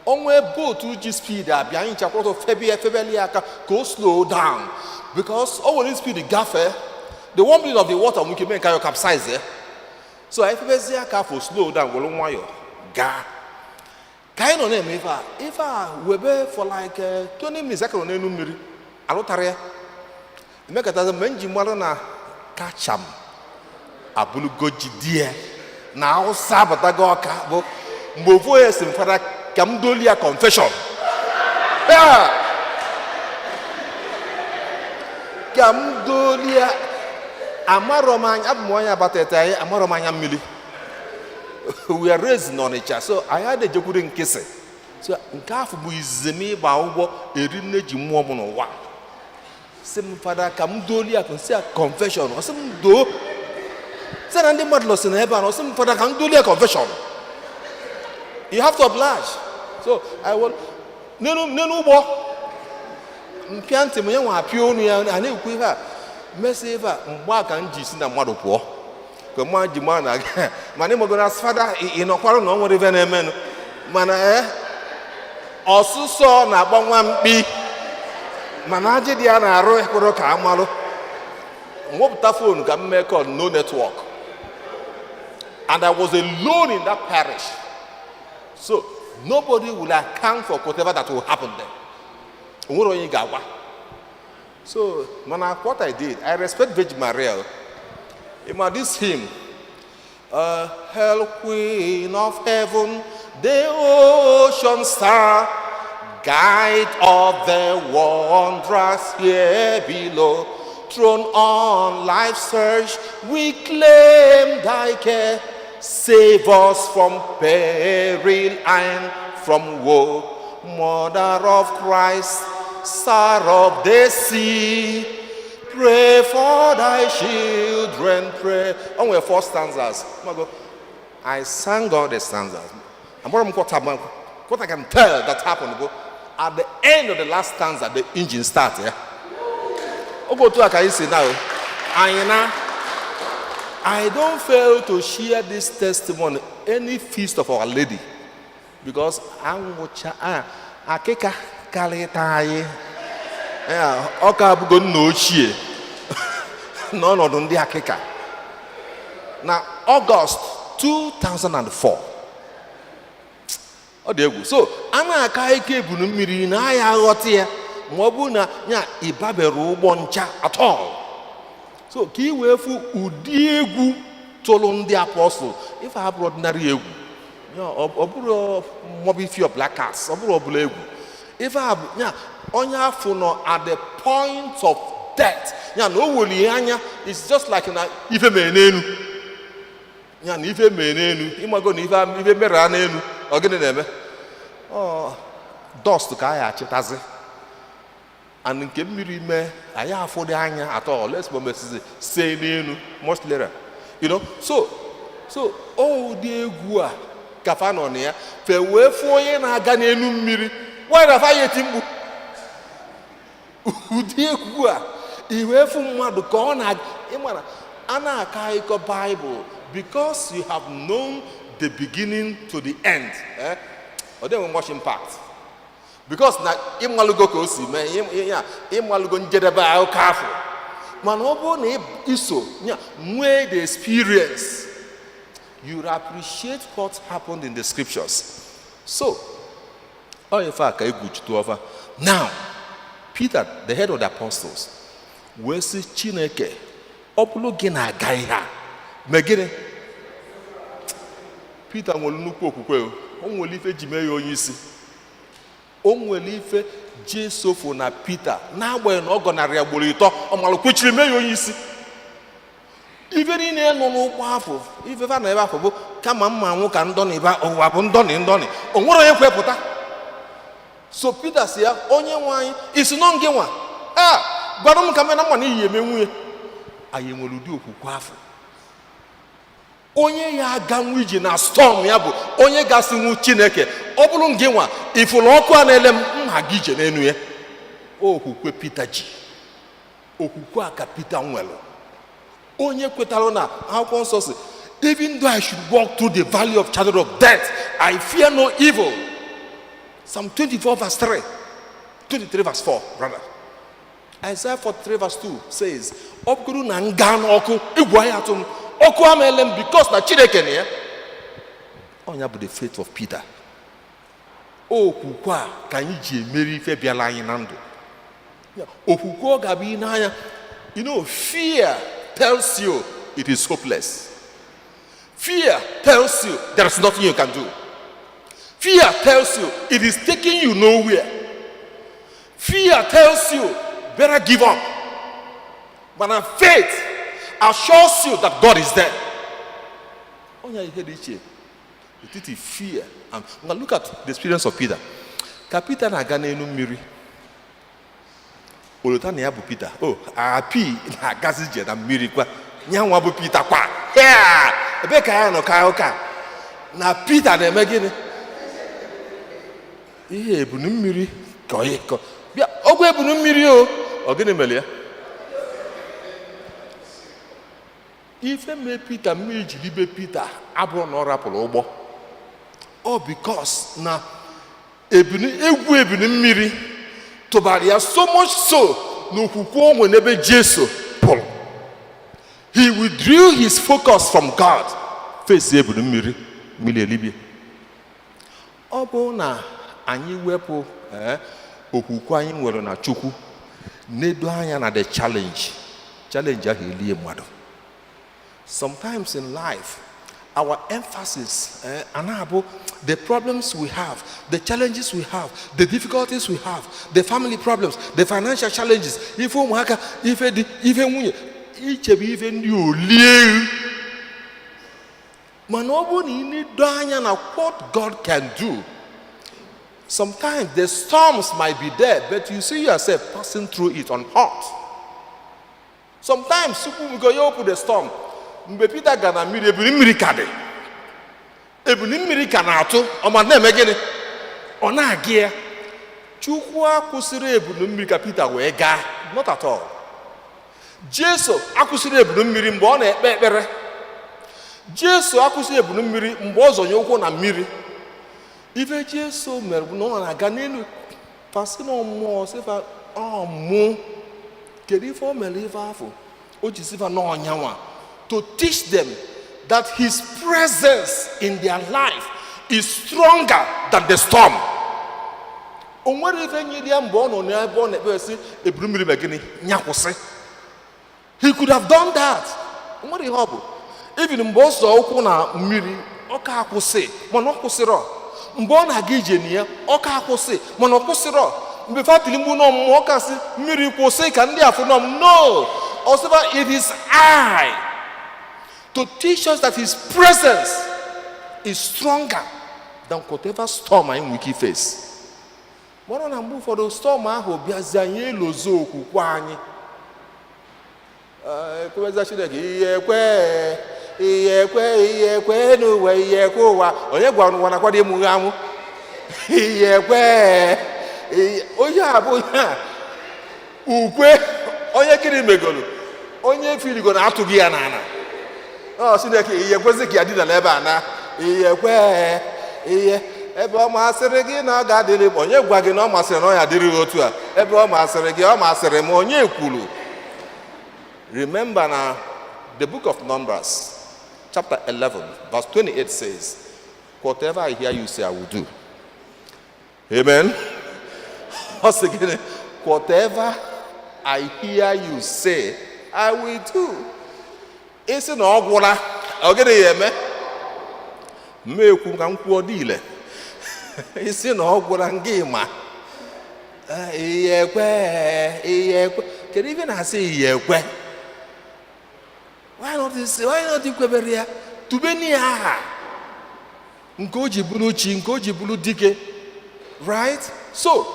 onwe boat ji speed abịa, anyị nchakwụrụ febe ya, febeli ya aka ka o slow down, because o nwere speed gafee, the 1 minute of the water nwere ike mee nke ayọ capsize ya. So anyị febezie aka for slow down, were nwayọ gaa. Ka anyị nọ na-eme ife a, ife a webe for like 20 minutes, aka nọ n'elu mmiri alụtara ya. Emekọtazi mgbe m ji mara na kacham abụlụgo jidie na Awụsa abatago ọka bụ mgbe ofu onye si m, "Fada, ka m doli ya confession." Ya, ka m doli ya. Amarọ m anya, abụ m onye Abatete. Anyị amarọ m anya mmiri. We are raised n'Ọnịcha, so anyị adịghị ejekwuru nkịsị. So nke afọ bụ izizi m ịgba ụgbọ eri nne ji mmụọ m n'ụwa. Sị m, "Fada, ka m dooli akụ." Nsị a, "Confession." Ọ sị m doo, sị na ndị mmadụ nọ si na ebe a. Ọ sị m, "Fada, ka m dooli ya confession." You have to oblige. So I will n'elu ụgbọ mpịa ntị m, ya nwa apịa onu ya, a na-ekwu ihe a mesị ife a. Mgbe a ka m ji si na mmadụ pụọ, ka mma ji ma na mana ịmagoro as fada ị nọkwara na ọ nwere ife na-emenụ, mana ee, ọsụsọ na-agba nwa mkpi, mana ajị dị ya na-arụ ekwere ka amalụ. Mwepụta phone ka m mee call, no network, and I was alone in that parish, so nobody will account for whatever that will happen there. O nwere onye ga-agwa. So mana what I did, I respect Virgin Maria. Ịma this hymn, "Hail, Queen of Heaven, the ocean star, guide of the wanderers here below. Thrown on life's search, we claim thy care. Save us from peril and from woe. Mother of Christ, Star of the sea, pray for thy children, pray." O nwere four stanzas. Mago, I sang all the stanzas. And what I can tell that happened, go, at the end of the last stanza, the engine start, yeah. Oge otu a ka anyị si now. Anyị na I don't fail to share this testimony any feast of Our Lady, because anwụcha a akịka karịta anyị. Ọ ka abụgo nna ochie n'ọnọdụ ndị akịka. Na Ọgọst 2004, ọ dị egwu. So a na-aka ike ebunu mmiri na aya aghọta ya, ma ọ bụrụ na ya ịbabere ụgbọ ncha at all. So ka ị wee fụ ụdị egwu tụrụ ndị apọstụl, ife abụrụ ordinary egwu. Ya, ọ bụrụ maọbụ ifi black cats, ọ bụrụ ọbụla egwu. Ife a bụ ya onye afọ nọ at the point of death, ya na o welie anya. It's just like na ife mere n'elu ya, na ife mere n'elu. Ịmago na ife mere ha n'elu, ọ gịnị na-eme? Ọ dust ka anyị achịtazi, and nke mmiri mee anyị afụdị anya atọ. Let's mesizi see n'elu much later. So ọ ụdị egwu a ka fa nọ na ya, fe wee fụ onye na-aga n'elu mmiri. Why na fa ya eti mkpu? Ụdị egwu a i wee fụ mmadụ ka ọ na ịmara a na-akọ akụkọ Bible, because you have known the beginning to the end, eh? Ọ dịghị much impact, because na ịmalụgo ka o si mee ya, ịmalụgo njedebe akụkọ afọ. Mana ọ bụrụ na iso ya nwee the experience, you will appreciate what happened in the scriptures. So ọ ife a ka egwu jitu ọfa. Now Peter, the head of the apostles, wee sị, "Chineke, ọ bụrụ gị na-aga ihe a, mee gịnị?" Peter nwere nnukwu okwukwe. O nwere ife ji mee ya onye isi. O nwere ife Jesu fụ na Peter, n'agbanyeghị na ọ gọnarị ya gboro ịtọ, ọ malụ kwechiri mee ya onye isi. Ife niile nọ n'ụgbọ afọ, ife fa na ebe afọ bụ kama mma nwụ ka ndọnị ba ụwa bụ ndọnị ndọnị. O nwere onye kwepụta. So Peter si ya, "Onye nwe anyị, isi nọ ngị nwa a gwara m ka mena mma n'ihi eme nwunye anyị." Nwere ụdị okwukwe afọ onye ya aganwu ije na storm ya bụ onye gasịnwu, "Chineke, ọ bụrụ ngị nwa ifụrụ ọkụ a na-ele m, m aga ije n'elu ya." Okwukwe Peter ji, okwukwe a ka Peter nwere, onye kwetara na akwụkwọ nsọ si, "Even though I should walk through the valley of shadow of death, I fear no evil." Psalm 24 verse 3, 23 verse 4 rather. Isaiah 43 verse 2 says, "Ọ bụrụ na m gaa n'ọkụ, egwu anyị atụ m, ọkụ amaele m, because na Chineke na ya." Ọnya bụ the faith of Peter. Okwukwe a ka anyị ji emeri ife bịara anyị na ndụ. Okwukwe ọ ga-abụ ị n'anya. Fear tells you it is hopeless. Fear tells you there is nothing you can do. Fear tells you it is taking you nowhere. Fear tells you better give up. Mana faith assures you that God is there. Onye ihe dị iche etiti fear and now look at the experience of Peter. Ka Peter na-aga n'elu mmiri, olota na ya bụ Peter. O api na-agazi ije na mmiri kwa nyanwa bụ Peter kwa. Yeah! Ebe ka ya nọ ka ụka na Peter na-eme gịnị? Ihe ebunu mmiri ka ọ ka bịa ọgwụ ebunu mmiri. O ọ gịnị mere ya? Ife mee Peter mmiri jiri ibe Peter abụrụ na ọ rapụrụ ụgbọ ọ, because na ebunu egwu ebunu mmiri tụbara ya so much so na okwukwe o nwe n'ebe Jesu pụrụ. He withdrew his focus from God, face ebunu mmiri, mmiri elibie. Ọ bụrụ na anyị wepụ okwukwe anyị nwere na Chukwu, nedo anya na the challenge, challenge ahụ elie mmadụ. Sometimes in life, our emphasis na-abụ the problems we have, the challenges we have, the difficulties we have, the family problems, the financial challenges, ife ụmụaka, ife di, ife nwunye, ichebe ife ndị olie. Mana ọ bụrụ na ị nedo anya na what God can do, sometimes the storms might be there, but you see yourself passing through it unhurt. Sometimes tupu go ya open the storm, mgbe Peter gara na mmiri, ebili mmiri ka dị, ebili mmiri ka na-atụ ọma na-eme gịnị? Ọ na-aga ya. Chukwu akwụsịrị ebulu mmiri ka Peter wee gaa, not at all. Jesu akwụsịrị ebulu mmiri mgbe ọ na-ekpe ekpere. Jesu akwụsịrị ebulu mmiri mgbe ọ zọnye ụkwụ na mmiri. Ife Jesu mere bụ na ọ na-aga n'elu fasị na mmụọ sịfa ọ mụ. Kedu ife o mere? Ife afọ o ji sịfa n'ọnyanwa, to teach them that his presence in their life is stronger than the storm. O nwere ife nyere ya mgbe ọ nọ n'ebe ọ na-ekpe sị eburu mmiri mee gịnị? Nya kwụsị. He could have done that. O nwere ihe ọ bụ. Even mgbe ọ sọ ụkwụ na mmiri, ọ ka akwụsị, mana ọ kwụsịrọ. Mgbe ọ na-aga ije na ya, ọ ka akwụsị, mana ọ kwụsịrọ. Mgbe fatili mgbu n'ọmụmụ, ọ kasị mmiri kwụsị ka ndị afụ nọm no ọsịba, "It is I," to teach us that his presence is stronger than whatever storm anyị nwere ike face. Mara na mgbe ụfọdụ storm ahụ bịazi, anyị elozo okwukwe anyị. Ekwebeza Chineke ihe ekwe, ihe ekwe, ihe ekwe n'ụwa, ihe ekwe ụwa. Onye gwara ụwa nakwado ịmụghe amụ? Ihe ekwe onye a bụ onye a ukwe onye gịnị megoro onye filigo na atụghị ya n'ala. Ọ Chineke ihe ekwesị ka ya dina n'ebe a na ihe ekwe ihe ebe ọ masịrị gị na ọ ga-adịrị m. Onye gwa gị na ọ masịrị na ọ ya dịrị gị otu a? Ebe ọ masịrị gị, ọ masịrị m. Onye kwuru? Remember na the book of Numbers chapter 11 verse 28 says, "Whatever I hear you say, I will do." Amen. Ọ sị gịnị? "Whatever I hear you say, I will do." Isi na ọ gwụla, ọ gịnị ya eme? Mma ekwu ka m kwuo niile. Isi na ọ gwụla ngị ma ihe ekwe, ihe ekwe. Kedu ife na-asị ihe ekwe? Why not this? Why not ikwebere ya tubeni ya aha nke o ji bụrụ chi, nke o ji bụrụ dike, right? So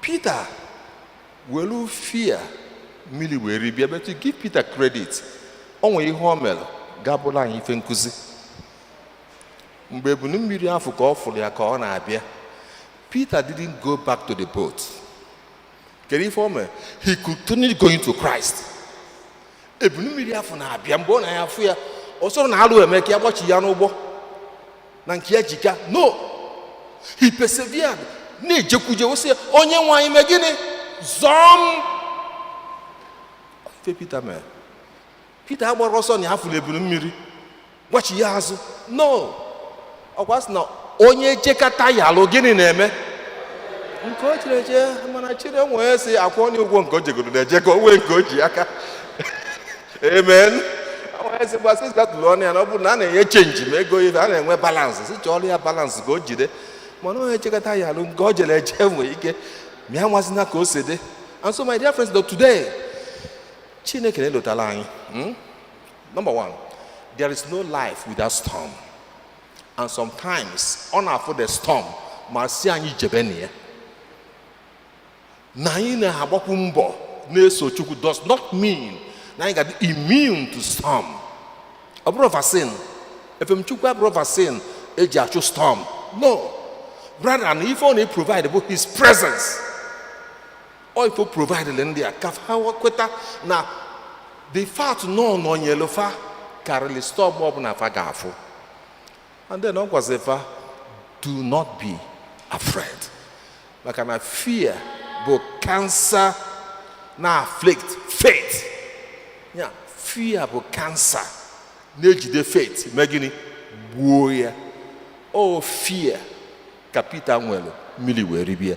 Peter welu fear mmiri wee ribịa. But to give Peter credit, o nwere ihe o mere gabụrụ anyị ife nkụzi. Mgbe ebunu mmiri ahụ ka ọ fụrụ ya ka ọ na-abịa, Peter didn't go back to the boat. Kedu ife o mere? He continued going to Christ. Ebunu mmiri afọ na-abịa, mgbe ọ na-ya afụ ya, ọ sọrọ na alụ eme ka ya gbachi ya n'ụgbọ na nke ya jika. No, he persevered, na-ejekwuje wesị ya, "Onye nwe anyị, mee gịnị? Zọọ m." Ife Peter mere, Peter agbara ọsọ na ya fụrụ ebunu mmiri gbachi ya azụ. No, ọkwa sị na onye jekata ya alụ gịnị na-eme nke o chere eche, mana chire nwee sị akwụ onye ụgwọ nke o jegoro na-eje ka o nwee nke o ji aka. Amen. Onye sị gbasị gatụrụ ọnụ ya na ọ bụrụ na a na-enye change ma ego ife a na-enwe balance, sị chọọrọ ya balance ka o jide. Mana onye chekọta ya alụ nke o jere eje nwee ike ma ya nwazina ka o si dị. And so, my dear friends, though today
Chineke na-elotala anyị. Number one, there is no life without storm. And sometimes ọ na-afụ the storm ma si anyị jebe na ya. Na anyị na-agbakwu mbọ na-eso Chukwu does not mean na anyị ga-adị immune to storm. Ọ bụrụ vaccine, efemchukwu abụrụ vaccine eji achụ storm. No. Rather, na ife ọ na-provide bụ his presence. Ọ ife o provide ndị a ka ha kweta na the fact nọ nọnyelu fa karịrị storm ọbụla fa ga-afụ. And then ọ gwazi fa, do not be afraid. Maka na fear bụ cancer na afflict faith. Ya fear bụ cancer na-ejide faith mee gịnị? Gbuo ya. O fear ka Peter nwere mmiri wee ribie.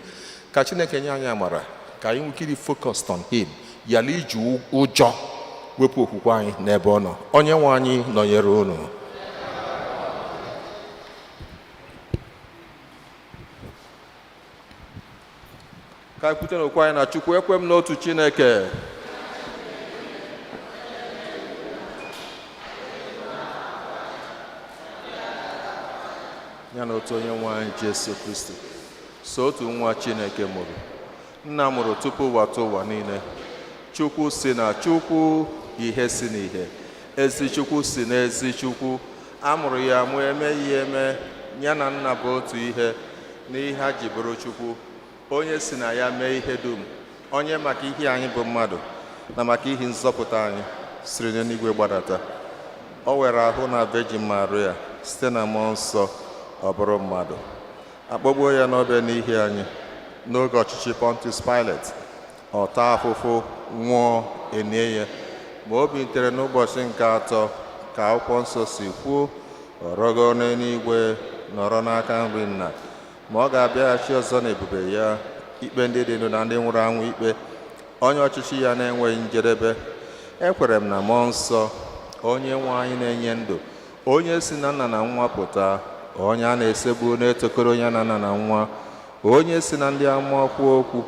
Ka Chineke nye anyị amara ka anyị nwee ike ịdị focused on him, yala iji ụjọ wepụ okwukwe anyị n'ebe ọ nọ. Onye nwe anyị nọnyere unu.
Ka anyị kwute n'okwu anyị na Chukwu. Ekwe m n'otu Chineke, ya na otu onye nwe anyị Jesu Kristi, so otu nwa Chineke mụrụ, nna mụrụ tupu ụwa tụ ụwa niile, Chukwu si na Chukwu, ihe si n'ihe, ezi Chukwu si n'ezi Chukwu, a mụrụ ya mụ emeghị ya eme, ya na nna bụ otu ihe n'ihe ha ji bụrụ Chukwu, onye si na ya mee ihe dum, onye maka ihe anyị bụ mmadụ na maka ihe nzọpụta anyị siri n'eluigwe gbadata. O were ahụ na Virgin Maria site na mmụọ nsọ ọ bụrụ mmadụ, akpọgbuo ya n'obe n'ihi anyị n'oge ọchịchị Pontius Pilate, ọ taa afụfụ, nwụọ, enie ya, ma o bilitere n'ụbọchị nke atọ ka akwụkwọ nsọ si kwuo, ọ rọgoro n'eluigwe, nọrọ n'aka nri nna, ma ọ ga-abịaghachi ọzọ n'ebube ya ikpe ndị dị ndụ na ndị nwụrụ anwụ ikpe, onye ọchịchị ya na-enweghị njedebe. Ekwere m na mmụọ nsọ, onye nwe anyị na-enye ndụ, onye si na nna na nwa pụta, onye a na-esegbu na-etokọrọ onye na nna na nwa, onye si na ndị amụma kwuo okwu.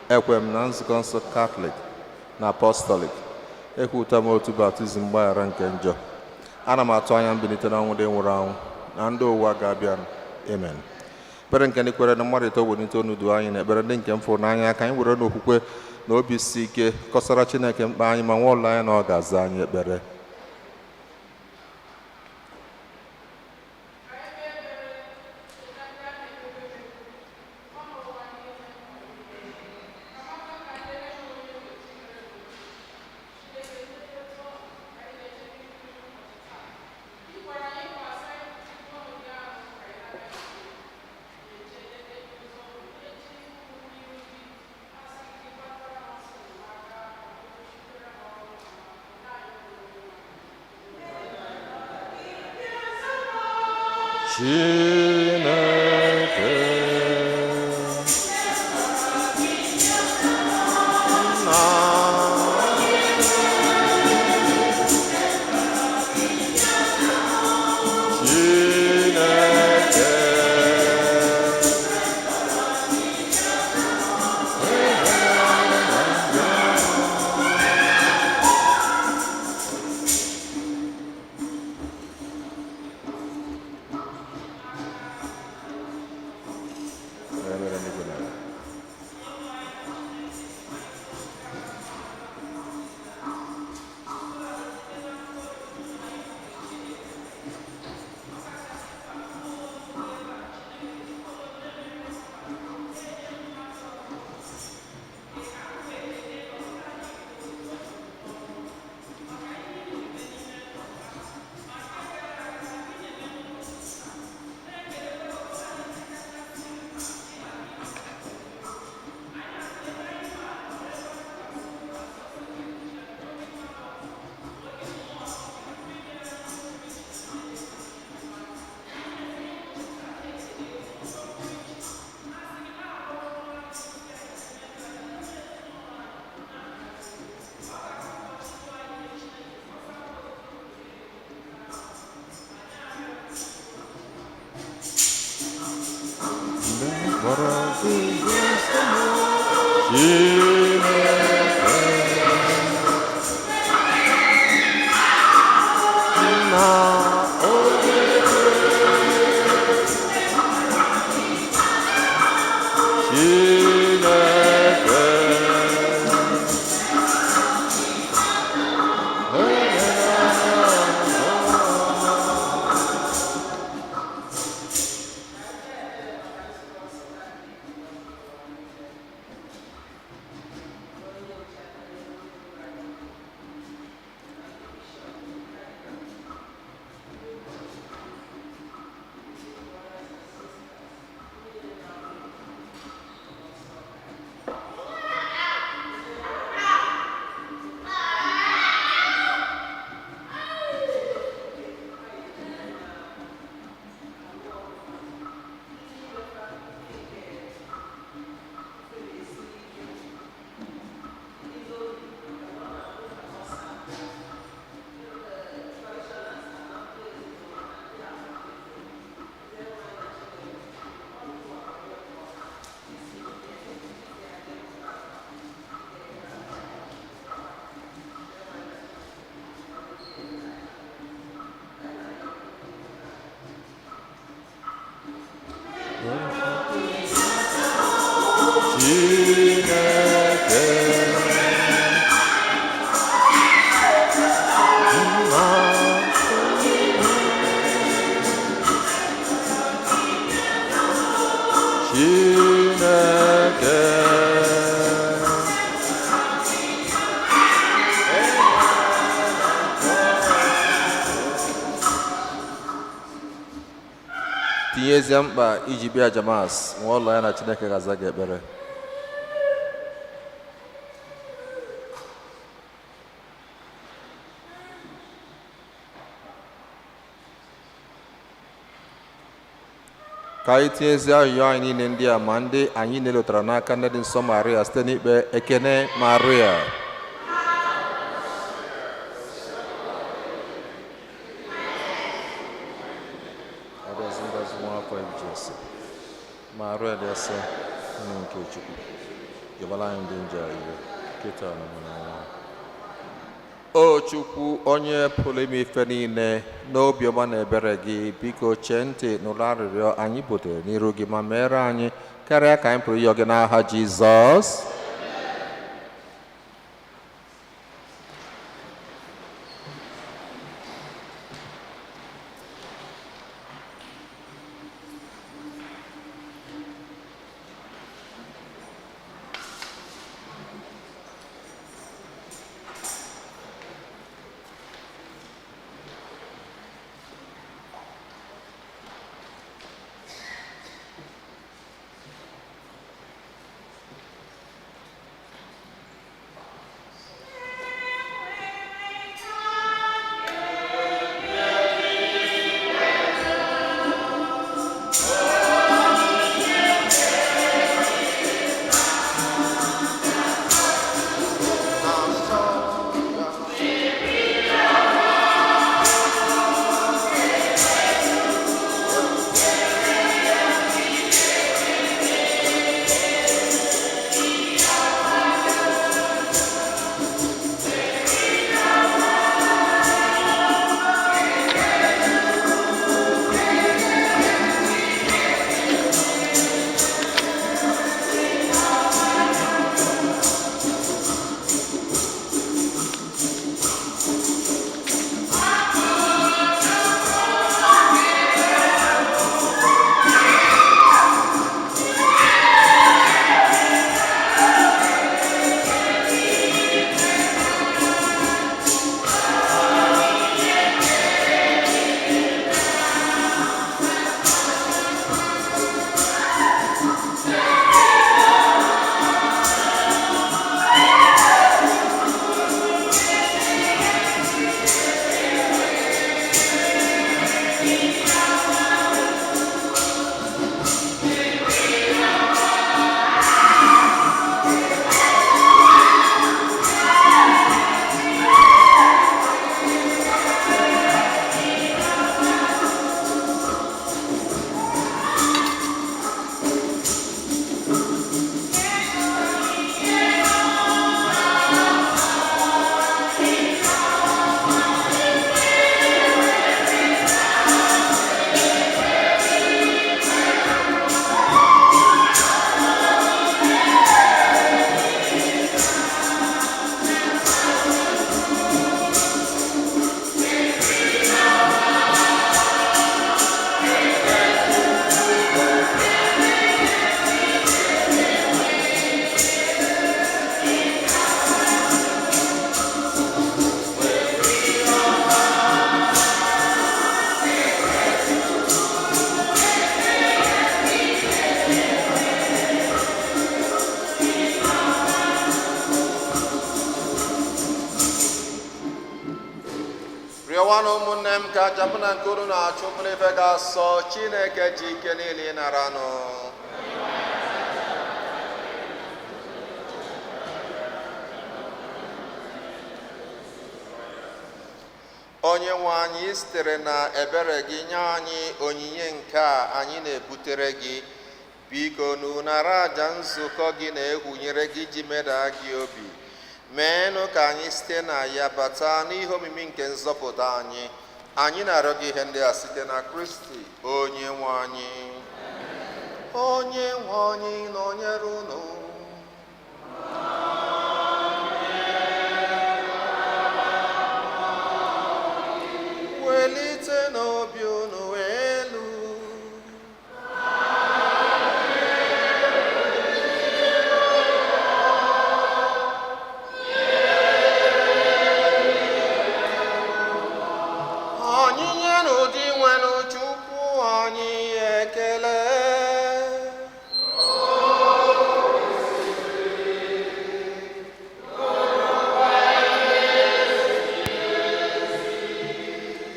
Ekwe m na nzukọ nsọ Katọlik na Apọstọlik. Ekwuta m otu baptizim mgbaghara nke njọ. Ana m atụ anya mbilite n'ọnwụ ndị nwụrụ anwụ na ndị ụwa ga-abịa. Amen. Ekpere nke ndị kwere na mmadụ itoolu welite onu duo anyị na ekpere. Ndị nke m fụrụ n'anya, ka anyị were n'okwukwe na obi si ike kọsara Chineke mkpa anyị ma nwee olileanya na ọ ga-aza anyị ekpere. Chineke nna. Chineke. Onye mere n'igwe na ala. Mgbe m kpọrọ gị, Chineke. Nna onye Chineke Chineke Nna Chineke tinyezie mkpa iji bịa jamas nwa ụlọ ya na Chineke ga-aza gị ekpere. Ka anyị tinyezie arịrịọ anyị niile ndị a ma ndị anyị na-elotara n'aka nne dị nsọ Maria site n'ikpe ekene Maria. Ọbịazi ngọzi nwa afọ Jesu. Maria dị nsọ, nne nke Chukwu, yọbara anyị ndị njọ iwe kịta na mgbe ọnwa. O Chukwu onye pụrụ ime ife niile n'obiọma na ebere gị, biko chee ntị n'ụlọ arịrịọ anyị butere n'iru gị ma meere anyị karịa ka anyị pụrụ ịyọ gị n'aha Jizọs. Ka aja mụ na nke unu na-achụ bụrụ ife ga-asọ Chineke ji ike niile ịnaranụ. Onye nwe anyị, sitere na ebere gị nye anyị onyinye nke a anyị na-ebutere gị. Biko nu nara aja nzukọ gị na-egwunyere gị iji medaa gị obi. Meenụ ka anyị site na ya bata n'ihe omimi nke nzọpụta anyị. Anyị na-arịọ gị ihe ndị a site na Kristi onye nwe anyị. Onye nwe anyị nọnyere unu. Welite n'obi unu elu. Anyị nye n'ụdị nwere Chukwu anyị ekele.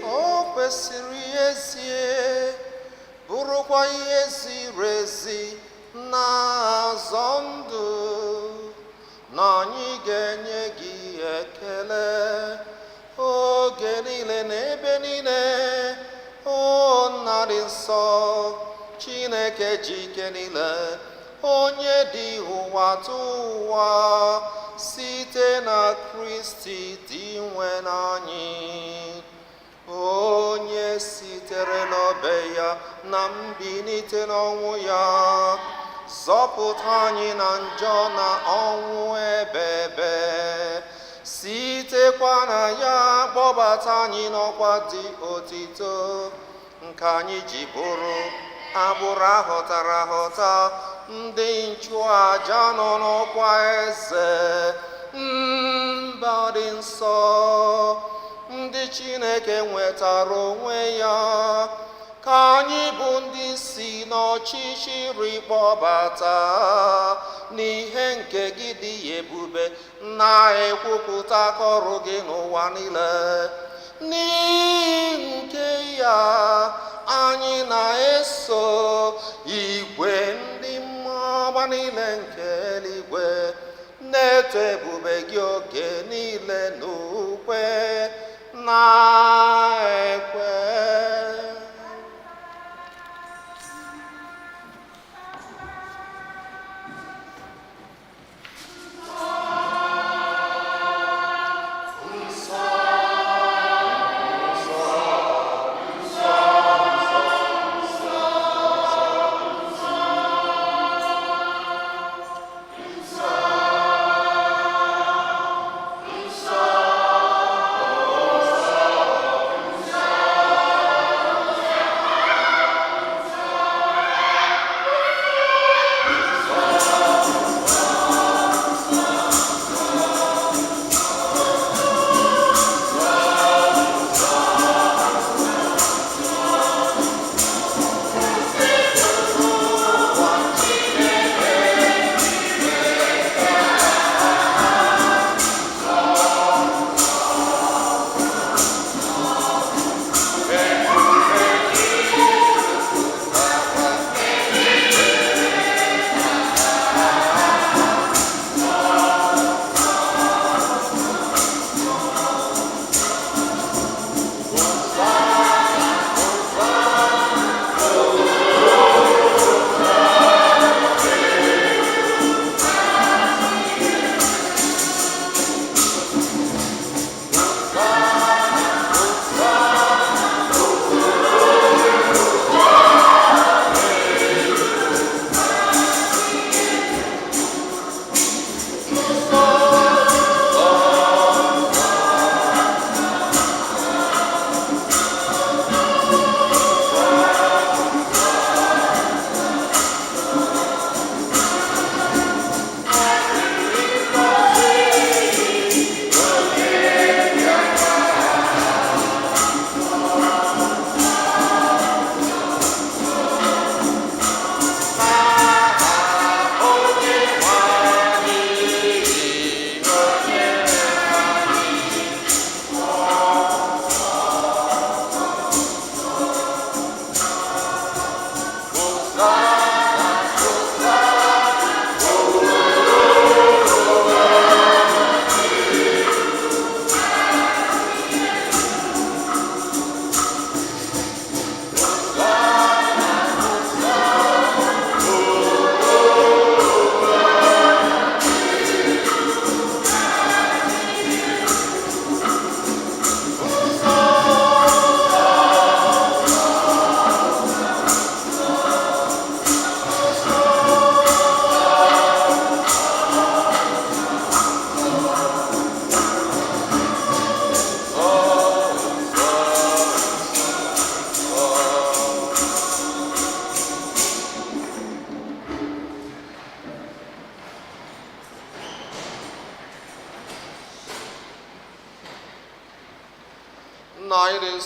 O kwesịrị ezie, bụrụkwa ihe ziri ezi na-azọ ndụ, na anyị ga-enye gị ekele oge niile na ebe niile, o Nna dị nsọ, Chineke ji ike niile, onye dị ụwa tụ ụwa, site na Kristi dị nwe n'anyị, onye sitere n'obe ya na mbilite n'ọnwụ ya zọpụta anyị na njọ na ọnwụ ebebe, sitekwa na ya kpọbata anyị n'ọkwa dị otito nke anyị ji bụrụ agbụrụ ahọtara ahọta, ndị nchụaja nọ n'ọkwa eze, mba dị nsọ, ndị Chineke nwetara onwe ya, ka anyị bụ ndị si n'ọchịchịrị kpọbata n'ihe nke gị dị ebube, na-ekwupụta akọrụ gị n'ụwa niile. N'ihi nke ya anyị na-eso igwe ndị mmụọ niile nke eluigwe na-eto ebube gị oge niile n'ukwe na-ekwe.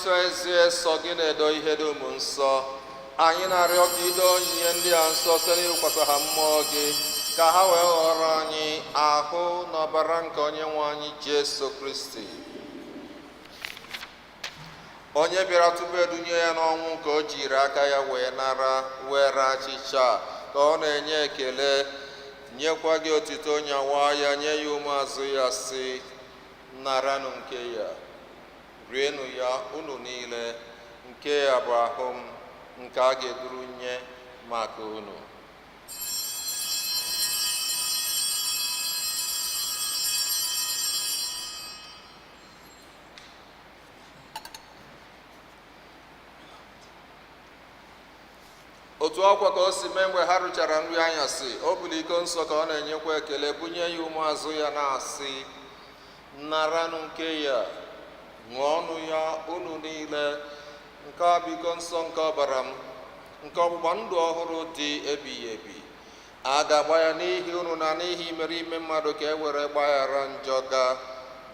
nsọ ezie sọ gị na-edo ihe dum nsọ. Anyị na-arịọ ka ido onyinye ndị a nsọ site n'ịwụkwasị ha mmụọ gị, ka ha wee ghọrọ anyị ahụ na ọbara nke Onye nwe anyị Jesu Kristi, onye bịara tupu edunye ya n'ọnwụ ka o jiri aka ya wee nara were achịcha ka ọ na-enye ekele, nyekwa gị otito, nyawa ya, nye ya ụmụazụ ya, sị: "Naranụ nke ya, rienụ ya unu niile. Nke ya bụ ahụ m nke a ga-eduru nye maka unu." Otu ọkwa ka o si mee mgbe ha rụchara nri anyasị, o buli iko nsọ ka ọ na-enyekwa ekele, bunye ya ụmụazụ ya, na-asị: "Naranụ nke ya, ṅụọnụ ya unu niile. Nke a bụ iko nsọ nke ọbara m, nke ọgbụgba ndụ ọhụrụ dị ebighị ebi. A ga-agba ya n'ihi unu na n'ihi imerime mmadụ, ka e were gbaghara njọ. Ga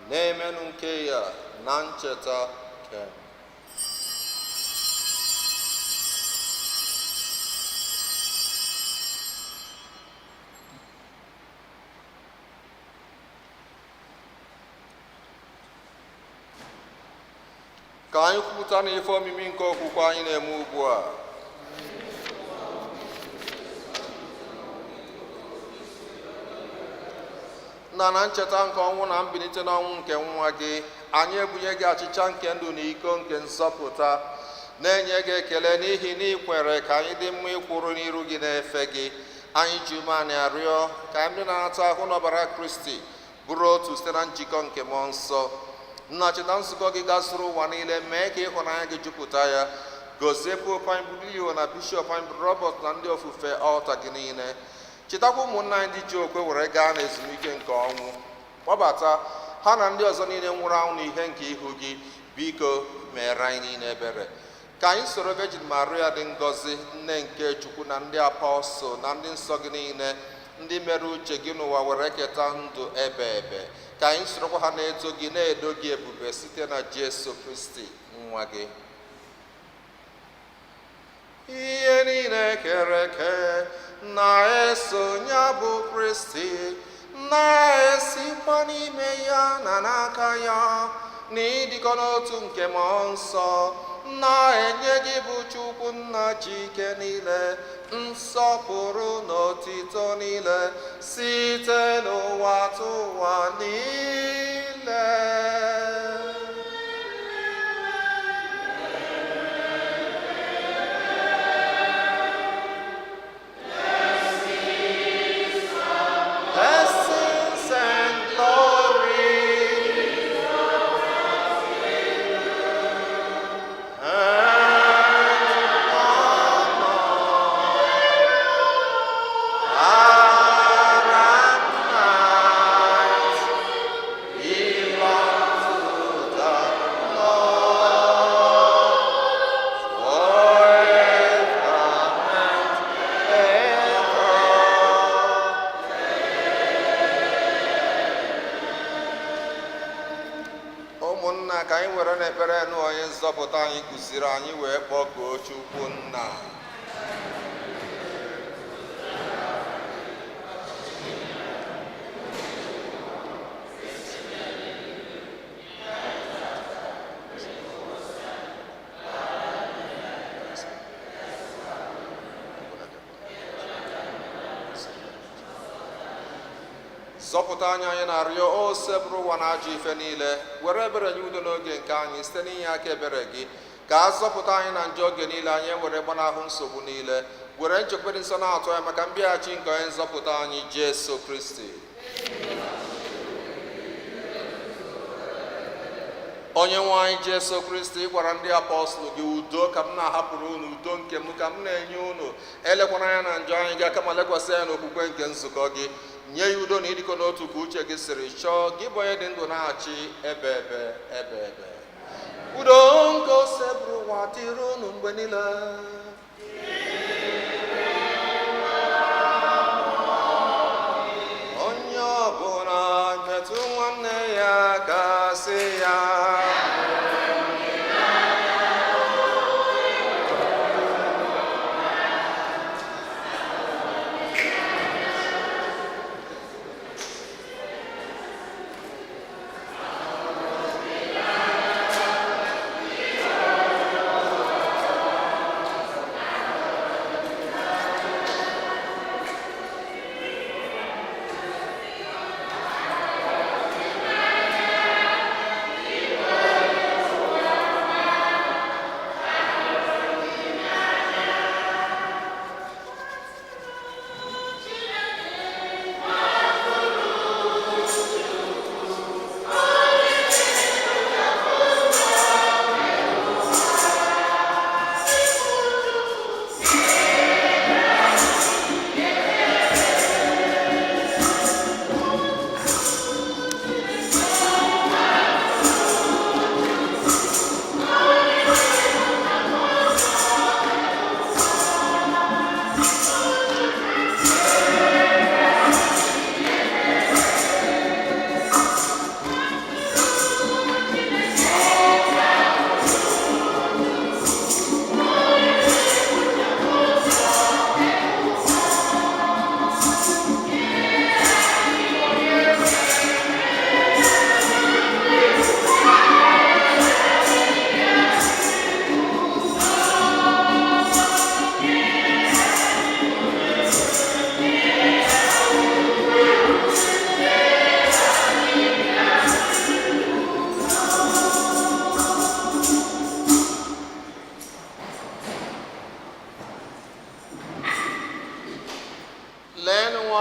na-emenụ nke ya na ncheta nke m." Ka anyị kwupụta na ife omimi nke okwukwe anyị na-eme ugbu a. Nna, na ncheta nke ọnwụ na mbilite n'ọnwụ nke nwa gị, anyị ebunye gị achịcha nke ndụ na iko nke nzọpụta, na-enye gị ekele n'ihi na ị kwere ka anyị dị mma ịkwụrụ n'iru gị na-efe gị. Anyị ji umeanị arịọ ka ndị na-ata ahụ n'ọbara Kristi bụrụ otu site na njikọ nke mmụọ nsọ. Nna, cheta nzukọ gị gazuru ụwa niile, mee ka ịhụnanya gị jupụta ya. Gozie Pope anyị bụ Leo na Bishọp anyị bụ Robert na ndị ofufe ọlta gị niile. Chetakwa ụmụnna anyị ndị ji okwe were gaa n'ezumike nke ọnwụ. Kpọbata ha na ndị ọzọ niile nwụrụ anwụ n'ihe nke ihu gị. Biko mere anyị niile ebere, ka anyị soro Virgin Maria dị ngọzi, nne nke Chukwu, na ndị apọstụl na ndị nsọ gị niile, ndị mere uche gị n'ụwa, were keta ndụ ebe ebe. Ka anyị sorokwa ha na-eto gị, na-edo gị ebube, site na Jesu Kristi nwa gị. Ihe niile kere eke na-eso ya bụ Kristi, na-esikwa n'ime ya na n'aka ya, na ịdịkọ n'otu nke mmụọ nsọ, na-enye gị bụ Chukwu Nna ji ike niile nsọpụrụ na otito niile site n'ụwa tụwa niile. Blessings and glory and honor and might belong to the Lord forever and ever. Ụmụnna, ka anyị were n'ekpere nụ onye nzọpụta anyị kụziri anyị wee kpọkuo Chukwu Nna. Zọpụta anyị, anyị na-arịọ, o sebụrụ ụwa na ajọ ife niile. Were ebere nye udo n'oge nke anyị. Site n'inye aka ebere gị, ka a zọpụta anyị na njọ oge niile, anyị were gbanahụ nsogbu niile, were nchekwube dị nsọ na-atụ ya maka mbịaghachi nke onye nzọpụta anyị Jesu Kristi. Onye nwe anyị Jesu Kristi, gwara ndị apọstụl gị: "Udo ka m na-ahapụrụ unu, udo nke m ka m na-enye unu. Elekwana anya na njọ anyị gị, kama lekwasị anya n'okwukwe nke nzukọ gị. Nye ya udo na ịdịkọ n'otu ka uche gị siri chọọ, gị bụ onye dị ndụ na-achị ebe ebe ebe ebe." Udo nke osebụrụ ụwa dịrị unu mgbe niile. Onye ọbụla metụ nwanne ya aka, sị ya.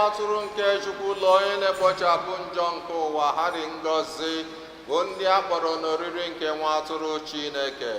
atụrụ nke Chukwu, lee onye na-ekpochapụ njọ nke ụwa. Ha dị ngọzi bụ ndị a kpọrọ n'oriri nke nwa atụrụ Chineke.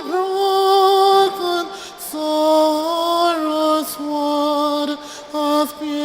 Broken, sorrows what hath been.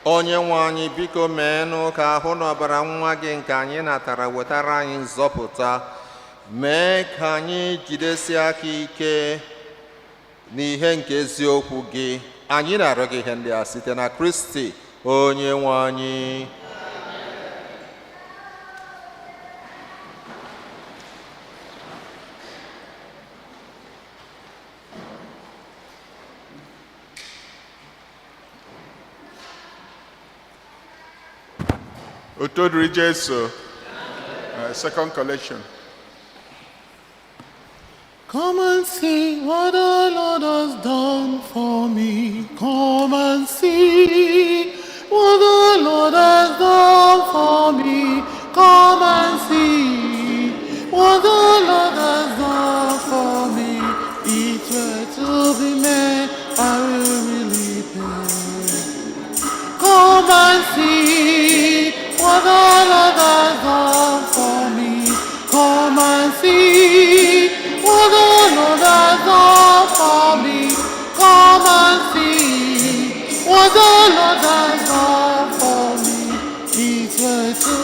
Onye nwe anyị, biko meenụ ka ahụ na ọbara nwa gị nke anyị natara wetara anyị nzọpụta. Mee ka anyị jidesie aka ike n'ihe nke eziokwu gị. Anyị na-arịọ gị ihe ndị a site na Kristi onye nwe anyị.
Otodiri Jesu, second collection.
Come and see what the Lord has done for me. Come and see what the Lord has done for me. Come and see what the Lord has done for me. It were to be made, I will really pay. Come and see what the Lord has done for me. Come and see what the Lord has done for me. Come and see what the Lord has done for me. It were to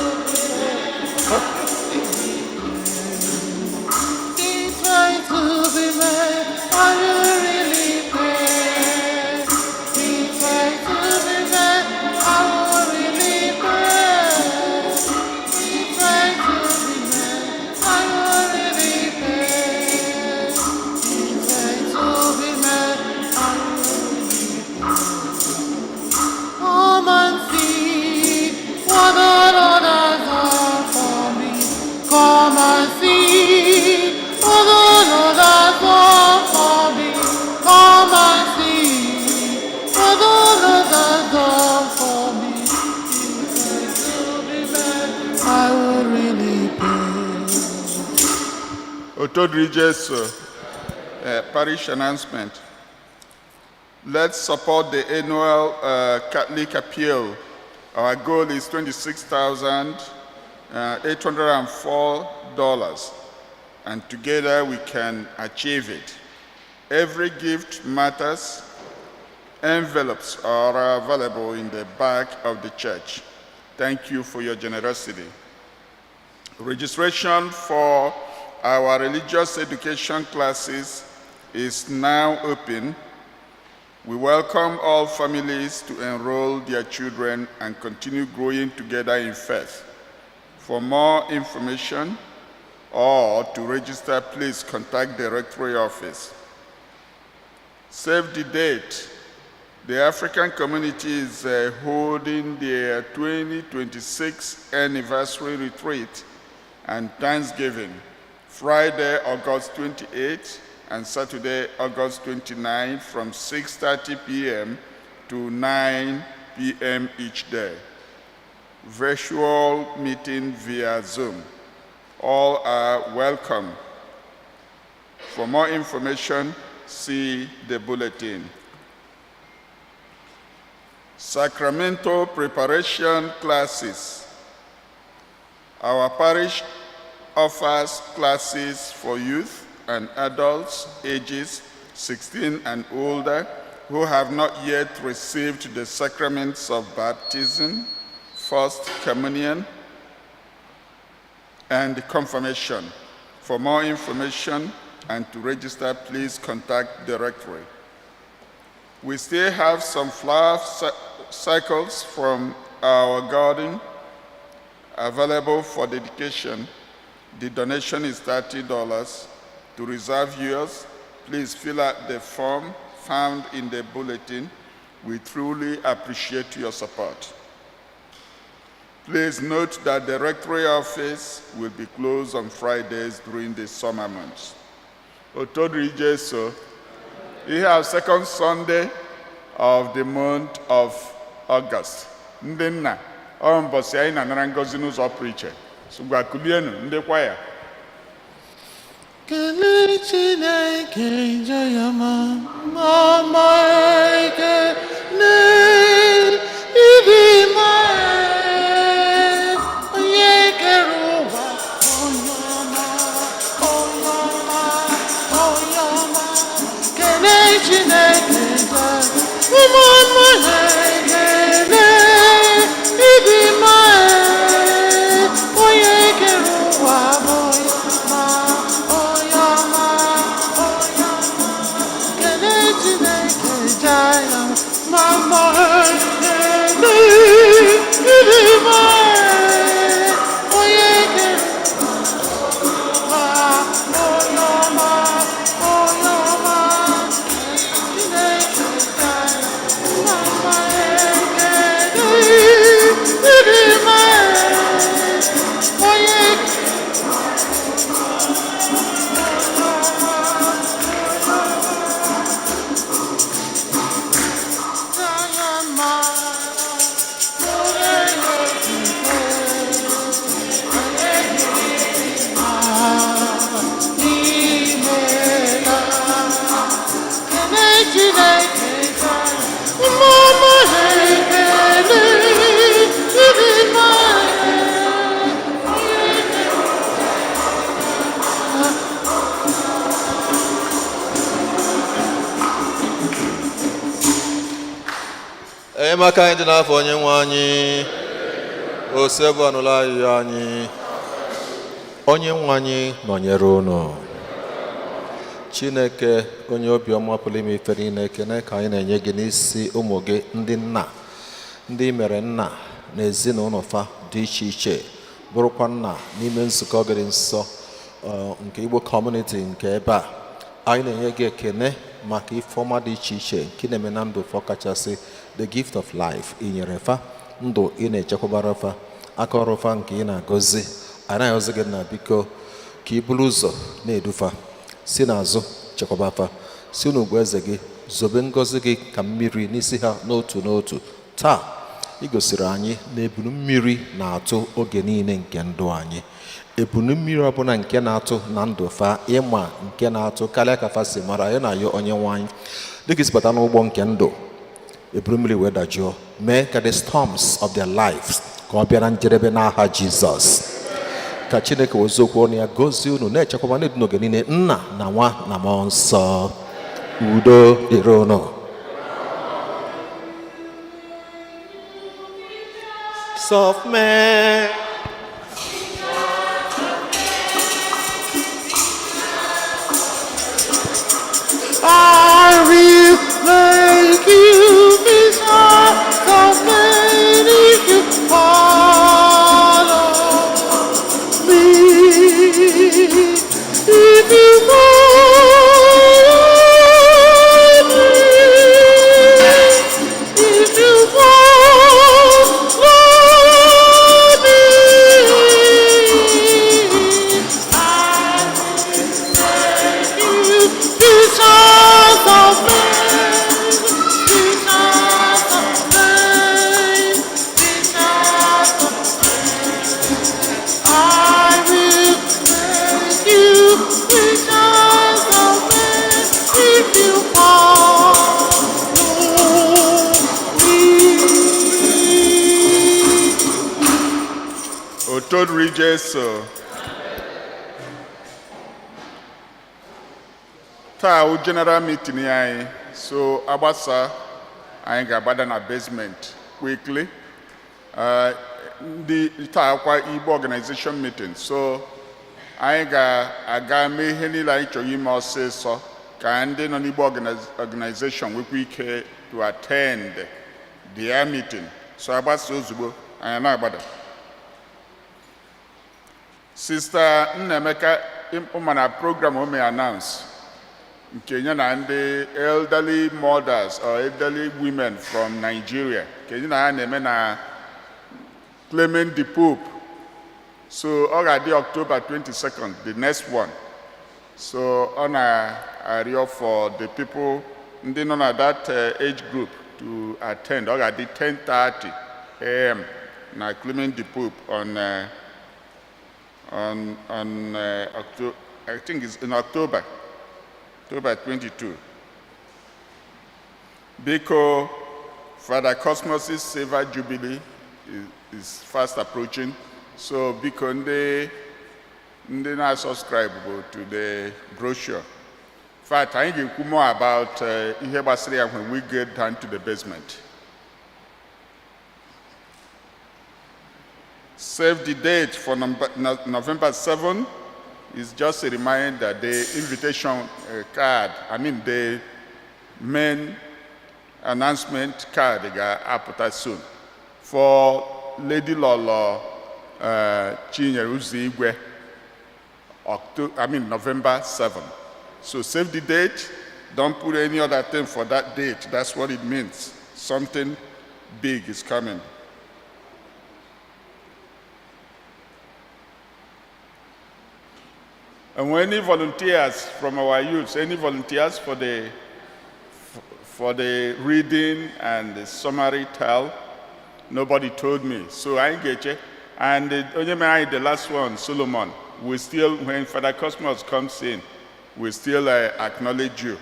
it were to be made, I will really pay. It were to be made, I will really pay. It were to be made, I will really pay. It were to be made, I will really pay. Come and see what the Lord has done for me. Come and see what the Lord has done for me. Come and see what the Lord has done for me. If I to be made, I will really pay.
Otodiri Jesu, parish announcement. Let's support the annual Catholic appeal. Our goal is $26,804, and together we can achieve it. Every gift matters. Envelopes are available in the back of the church. Thank you for your generosity. Registration for our religious education classes is now open. We welcome all families to enroll their children and continue growing together in faith. For more information or to register, please contact the Rectory office. Save the date. The African community is holding their 2026 anniversary retreat and Thanksgiving, Friday, August 28th and Saturday, August 29th from 6:30 p.m. to 9 p.m. each day. Virtual meeting via Zoom. All are welcome. For more information, see the bulletin. Sacramento preparation classes. Our parish offers classes for youth and adults ages 16 and older who have not yet received the sacraments of baptism, First Communion, and confirmation. For more information and to register, please contact the rectory. We still have some flower cycles from our garden available for dedication. The donation is $30. To reserve yours, please fill out the form found in the bulletin. We truly appreciate your support. Please note that the rectory office will be closed on Fridays during the summer months. Otodiri Jesu, ihe a second Sunday of the month of August. Ndị nna, ọ mbọsị anyị na-anara ngọzi n'ụzọ pụrụ iche. So ngwa kulienu ndị kwaya.
Kelee Chineke nje ya ma mama ekele ịdị mma, onye kere ụwa, onye ọma, onye ọma, onye ọma. Kelee Chineke nje ụmụ ọma ekele.
Enyemaka anyị dị n'afọ Onye nwe anyị. Osebụrụwa ayịyọ anyị. Onye nwe anyị nọnyere unu. Chineke onye obiọma pụrụ ime ife niile, ekene ka anyị na-enye gị n'isi ụmụ gị ndị nna, ndị mere nna na ezinụlọ fa dị iche iche, bụrụkwa nna n'ime nzukọ gị dị nsọ nke Igbo community nke ebe a. Anyị na-enye gị ekene maka ife ọma dị iche iche nke ị na-eme na ndụ fọ, kachasị the gift of life i nyere fa, ndụ ị na-echekwabara fa, aka ọrụ fa nke ị na-agọzi. Anyị na-ayọzi gị na biko ka ị buru ụzọ na-edufa, si n'azụ chekwaba fa, si n'ugwu eze gị zobe ngọzi gị ka mmiri n'isi ha n'otu n'otu. Taa ị gosiri anyị na ebunu mmiri na-atụ oge niile nke ndụ anyị. Ebunu mmiri ọbụla nke na-atụ na ndụ fa, ịma nke na-atụ karịa ka fa si mara ya, na-ayọ Onye nwe anyị, dịka isi bata n'ụgbọ nke ndụ, eburu mmiri wee dajụọ, mee ka the storms of their lives ka ọ bịa na njedebe n'aha Jizọs. Ka Chineke weziokwu ọnụ ya gozie unu, na-echekwaba, na-edu n'oge niile, Nna na Nwa na Mmụọ Nsọ. Udo dịrị unu. Soft man.
I will make you fishers of men if you follow me. If you follow me. If you follow me. I will make you fishers of men, fishers of men, fishers of men. I will make you fishers of men if you follow me.
Otito dịrị Jesu. Taa wụ general meeting anyị, so agbasa anyị ga-agbada na basement quickly. Ndị taa kwa Igbo organization meeting, so anyị ga-aga mee ihe niile anyị chọrọ ime ọsịsọ ka ndị nọ n'Igbo organization nwekwa ike to attend their meeting. So agbasa ozugbo, anyị na-agbada. Sister Nnaemeka ụma na program o may announce nke ya na ndị elderly mothers or elderly women from Nigeria nke ya na ha na-eme na Clement the Pope. So ọ ga-adị October 22nd, the next one. So ọ na-arịọ for the people ndị nọ na that age group to attend. Ọ ga-adị 10:30 a.m. na Clement the Pope on October, I think it's in October, October 22. Biko, Father Cosmos' Silver Jubilee is fast approaching. So biko, ndị na-subscribe bụ to the brochure. In fact, anyị ga-ekwu more about ihe gbasara ya when we get down to the basement. Save the date for November 7 is just a reminder. The invitation card, I mean the main announcement card ga-apụta soon. For Lady Lolo Chinyere Uzoigwe, I mean November 7. So save the date. Don't put any other thing for that date. That's what it means. Something big is coming. And when any volunteers from our youths, any volunteers for the reading and the summary tell, nobody told me. So I engage. And the, onye mere anyị the last one, Solomon, we still, when Father Cosmos comes in, we still acknowledge you.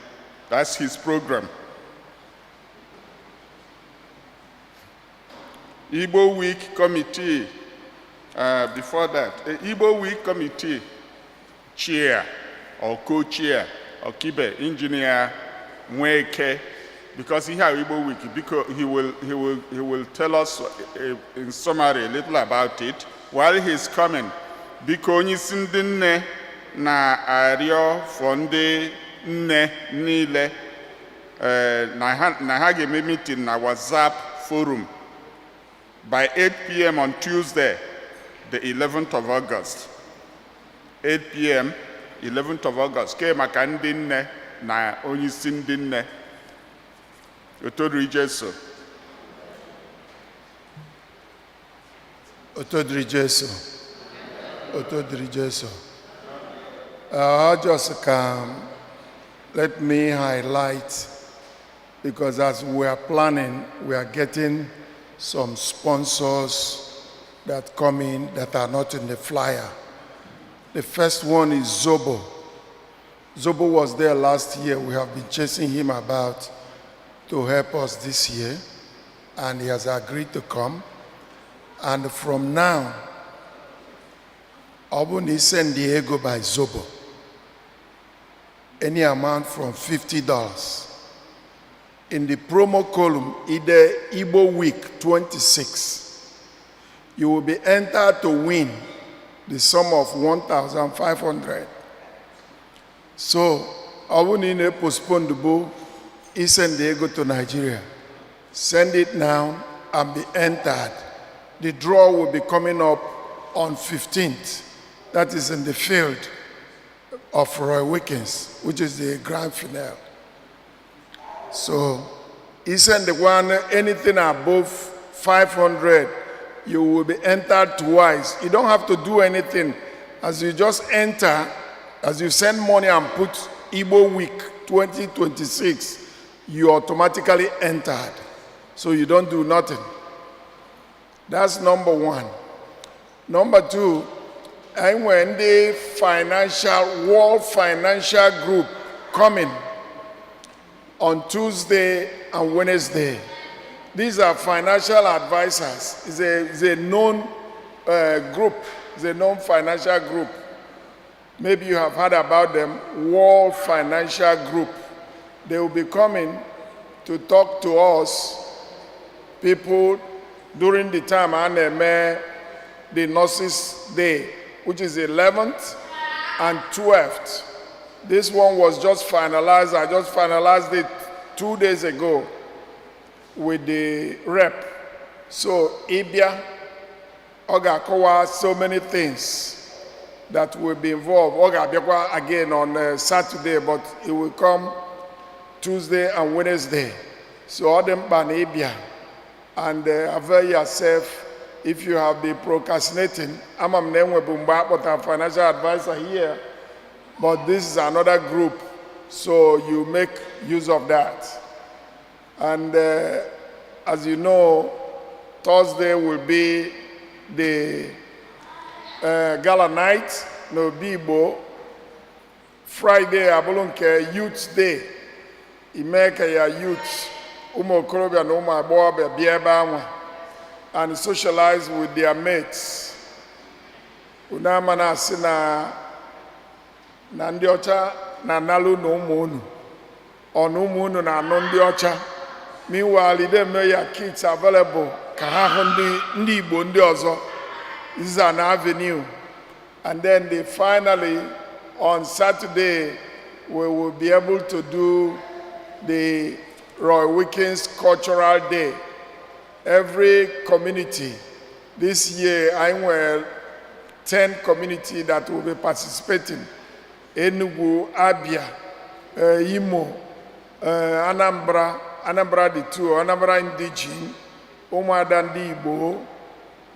That's his program. Igbo Week Committee, before that, Igbo Week Committee chair or co-chair, Okibe, Engineer Nweke Because ihe a Igbo Week, biko, he will tell us in summary a little about it. While he's coming, biko, onye isi ndị nne na-arịọ for ndị nne niile na ha ga-eme meeting na WhatsApp forum by 8 p.m. on Tuesday, the 11th of August. 8 p.m., 11th of August. Ke maka ndị nne na onye isi ndị nne. Otodiri Jesu.
Otodiri Jesu. Otodiri Jesu. Just come, let me highlight, because as we are planning, we are getting some sponsors that come in that are not in the flyer. The first one is Zobo. Zobo was there last year. We have been chasing him about to help us this year, and he has agreed to come. And from now, ọ bụrụ na ị send the ego by Zobo, any amount from $50. In the promo column, either Igbo Week 26, you will be entered to win the sum of 1,500. So, ọ bụrụ na ị na-postpone bụ send the ego to Nigeria, send it now and be entered. The draw will be coming up on 15th. That is in the field of Roy Wilkins, which is the grand finale. So, he send the one anything above 500, you will be entered twice. You don't have to do anything. As you just enter, as you send money and put Igbo Week 2026, you automatically entered. So you don't do nothing. That's number one. Number two, and when the financial World Financial Group coming on Tuesday and Wednesday. These are financial advisors. It's a known group. It's a known financial group. Maybe you have heard about them, World Financial Group. They will be coming to talk to us, people, during the time a na-eme the Nurses Day, which is 11th and 12th. This one was just finalized. I just finalized it 2 days ago with the rep. So, ị bịa, ọ ga-akọwa so many things that will be involved. Ọ ga-abịakwa again on Saturday, but it will come Tuesday and Wednesday. So ọ dị mkpa na ịbịa and avail yourself if you have been procrastinating. Ama m na enwebu mgbe a kpọtara financial advisor here, but this is another group, so you make use of that. And as you know, Thursday will be the gala night n'Obi Igbo. Friday abụrụ nke Youth Day. Ime ka ya youth, ụmụ okorobịa na ụmụ agbọghọbịa bịa ebe anwa and socialize with their mates. Unu ama na-asị na ndị ọcha na-analụ na ụmụ unu, ọ na ụmụ unu na-anụ ndị ọcha. Meanwhile, they make your kids available ka ha hụ ndị Igbo ndị ọzọ. This is an avenue. And then they finally, on Saturday, we will be able to do the Roy Wilkins Cultural Day. Every community, this year I nwere 10 community that will be participating. Enugu, Abia, Imo, Anambra, Anambra the two, Anambra Indigene, Umuada Ndị Igbo,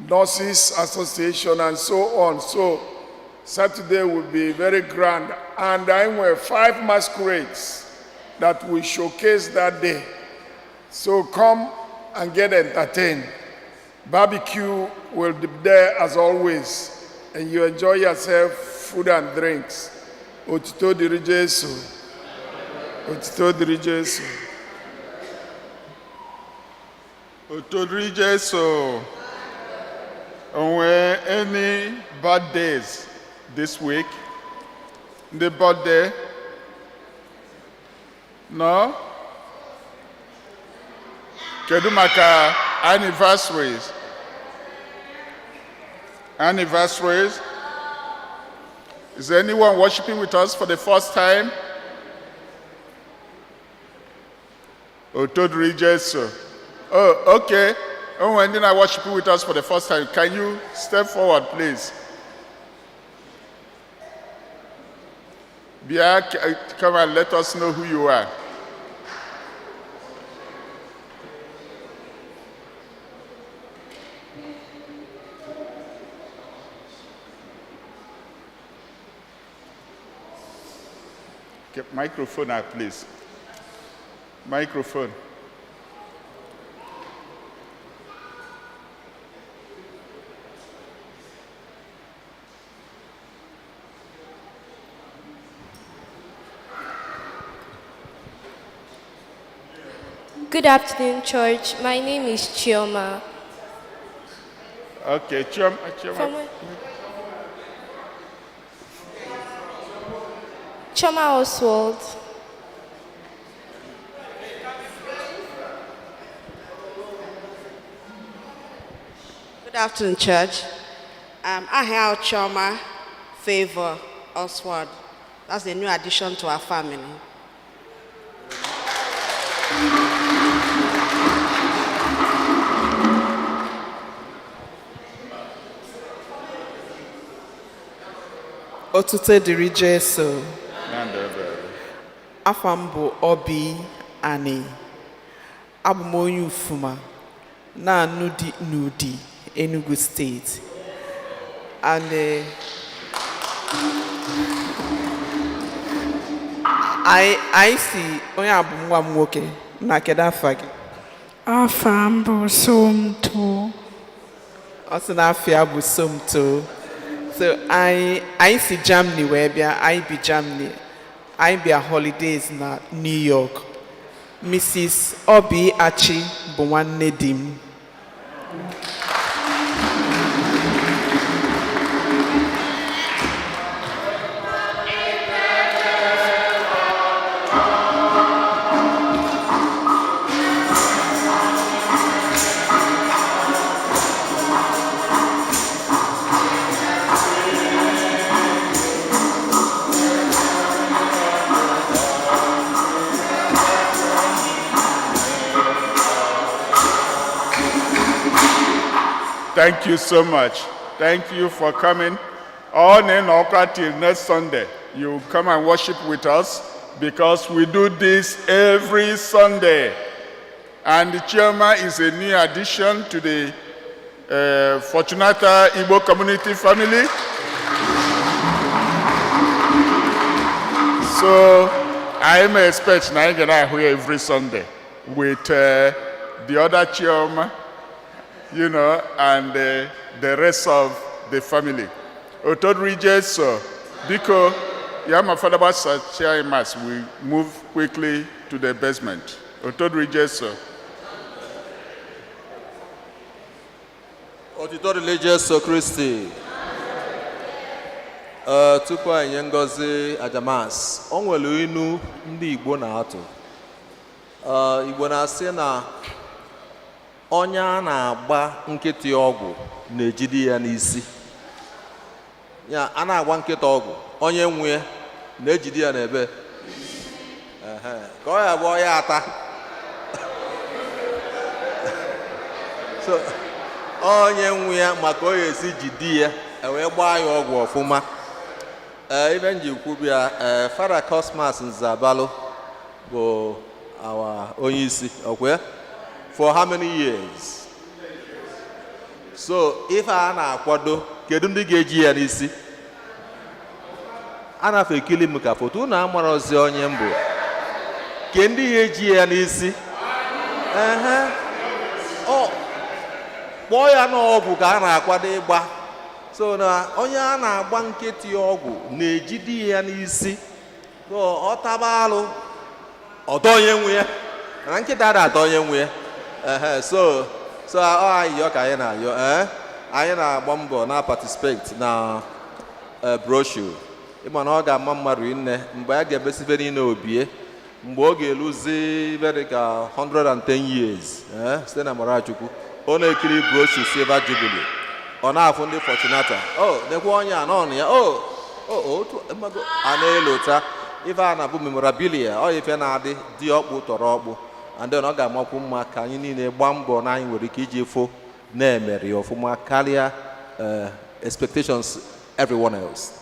Nurses Association, and so on. So Saturday will be very grand. And I nwere five masquerades that we showcase that day. So come and get entertained. Barbecue will be there as always. And you enjoy yourself, food and drinks. Otito dịrị Jesu. Otito dịrị Jesu.
Otodiri Jesu. Onwe any birthdays this week? The birthday? No? Kedu maka anniversaries? Anniversaries? Is anyone worshiping with us for the first time? Otodiri Jesu. Oh, okay. Oh, when are worshiping with us for the first time, can you step forward, please? Bia, come and let us know who you are. Get microphone out, please. Microphone.
Good afternoon, church. My name is Chioma.
Okay, Chioma. Chioma.
From Chioma Oswald.
Good afternoon, church. I have Chioma Favor Oswald. That's a new addition to our family.
Otuto dịrị Jesu. Afa m bụ Obi Ani. Abụ m onye Ufuma na-anụ di n'Udi, Enugu Steeti. And anyị si onye a bụ nwa m nwoke na kedu afa gị?
Afa m bụ Somto.
Ọ sị na afa ya bụ Somto. So anyị si Germany wee bịa, anyị bi Germany. Anyị bịa holidays na New York. Mrs. Obi Achi bụ nwanne di m.
Thank you so much. Thank you for coming. On in Okra till next Sunday. You come and worship with us because we do this every Sunday. And the Chioma is a new addition to the Fortunata Igbo community family. So I may expect now you're here every Sunday with the other Chioma, you know, and the rest of the family. Otodri Jesu, biko, Yama Father Mass, we move quickly to the basement. Otodri Jesu.
Otito dịrị Jesu Kristi. Tupu anyị nye ngọzi ajamas, o nwere inu ndị Igbo na-atụ. Igbo na-asị na onye a na-agba nkịtị ọgwụ na-ejide ya n'isi. Ya a na-agba nkịta ọgwụ, onye nwe ya na-ejide ya n'ebe. Ka ọ ya bụ ọya ata. So onye nwe ya maka ọ ga-esi jide ya, e wee gbaa ya ọgwụ ọfụma. Ibe m ji kwubia, Fada Cosmas Nzabalu bụ our onye isi, ọkwa ya? For how many years? So ife a na-akwado, kedu ndị ga-eji ya n'isi? A na-afọ ekili m ka foto unu amarọzi onye mbụ. Ke ndị ga-eji ya n'isi? Ehe. Ọ kpọọ ya n'ọgwụ ka a na-akwado ịgba. So na onye a na-agba nkịtị ọgwụ na-ejide ya n'isi. So ọ taba alụ, ọdọ onye nwe ya. Mana nkịta ada atọ onye nwe ya. Ehe, so ọ ayịyọ ka anyị na-ayọ. Anyị na-agba mbọ na participate na brochure. Ịma na ọ ga-ama mmadụ nne mgbe a ga-emesife niile obie. Mgbe ọ ga-eluzi ibe dị ka 110 years, site na amara Chukwu, ọ na-ekiri brochure Silver Jubilee, ọ na-afụ ndị Fortunata, o nekwa onye a nọ na ya, o otu mmago a na-elota ife a na-abụ memorabilia. Ọ ife na-adị dị ọkpụ tọrọ ọkpụ. And then ọ ga-amakwu mma ka anyị niile gbaa mbọ na anyị nwere ike iji fụ na-emeri ọfụma karịa expectations everyone else.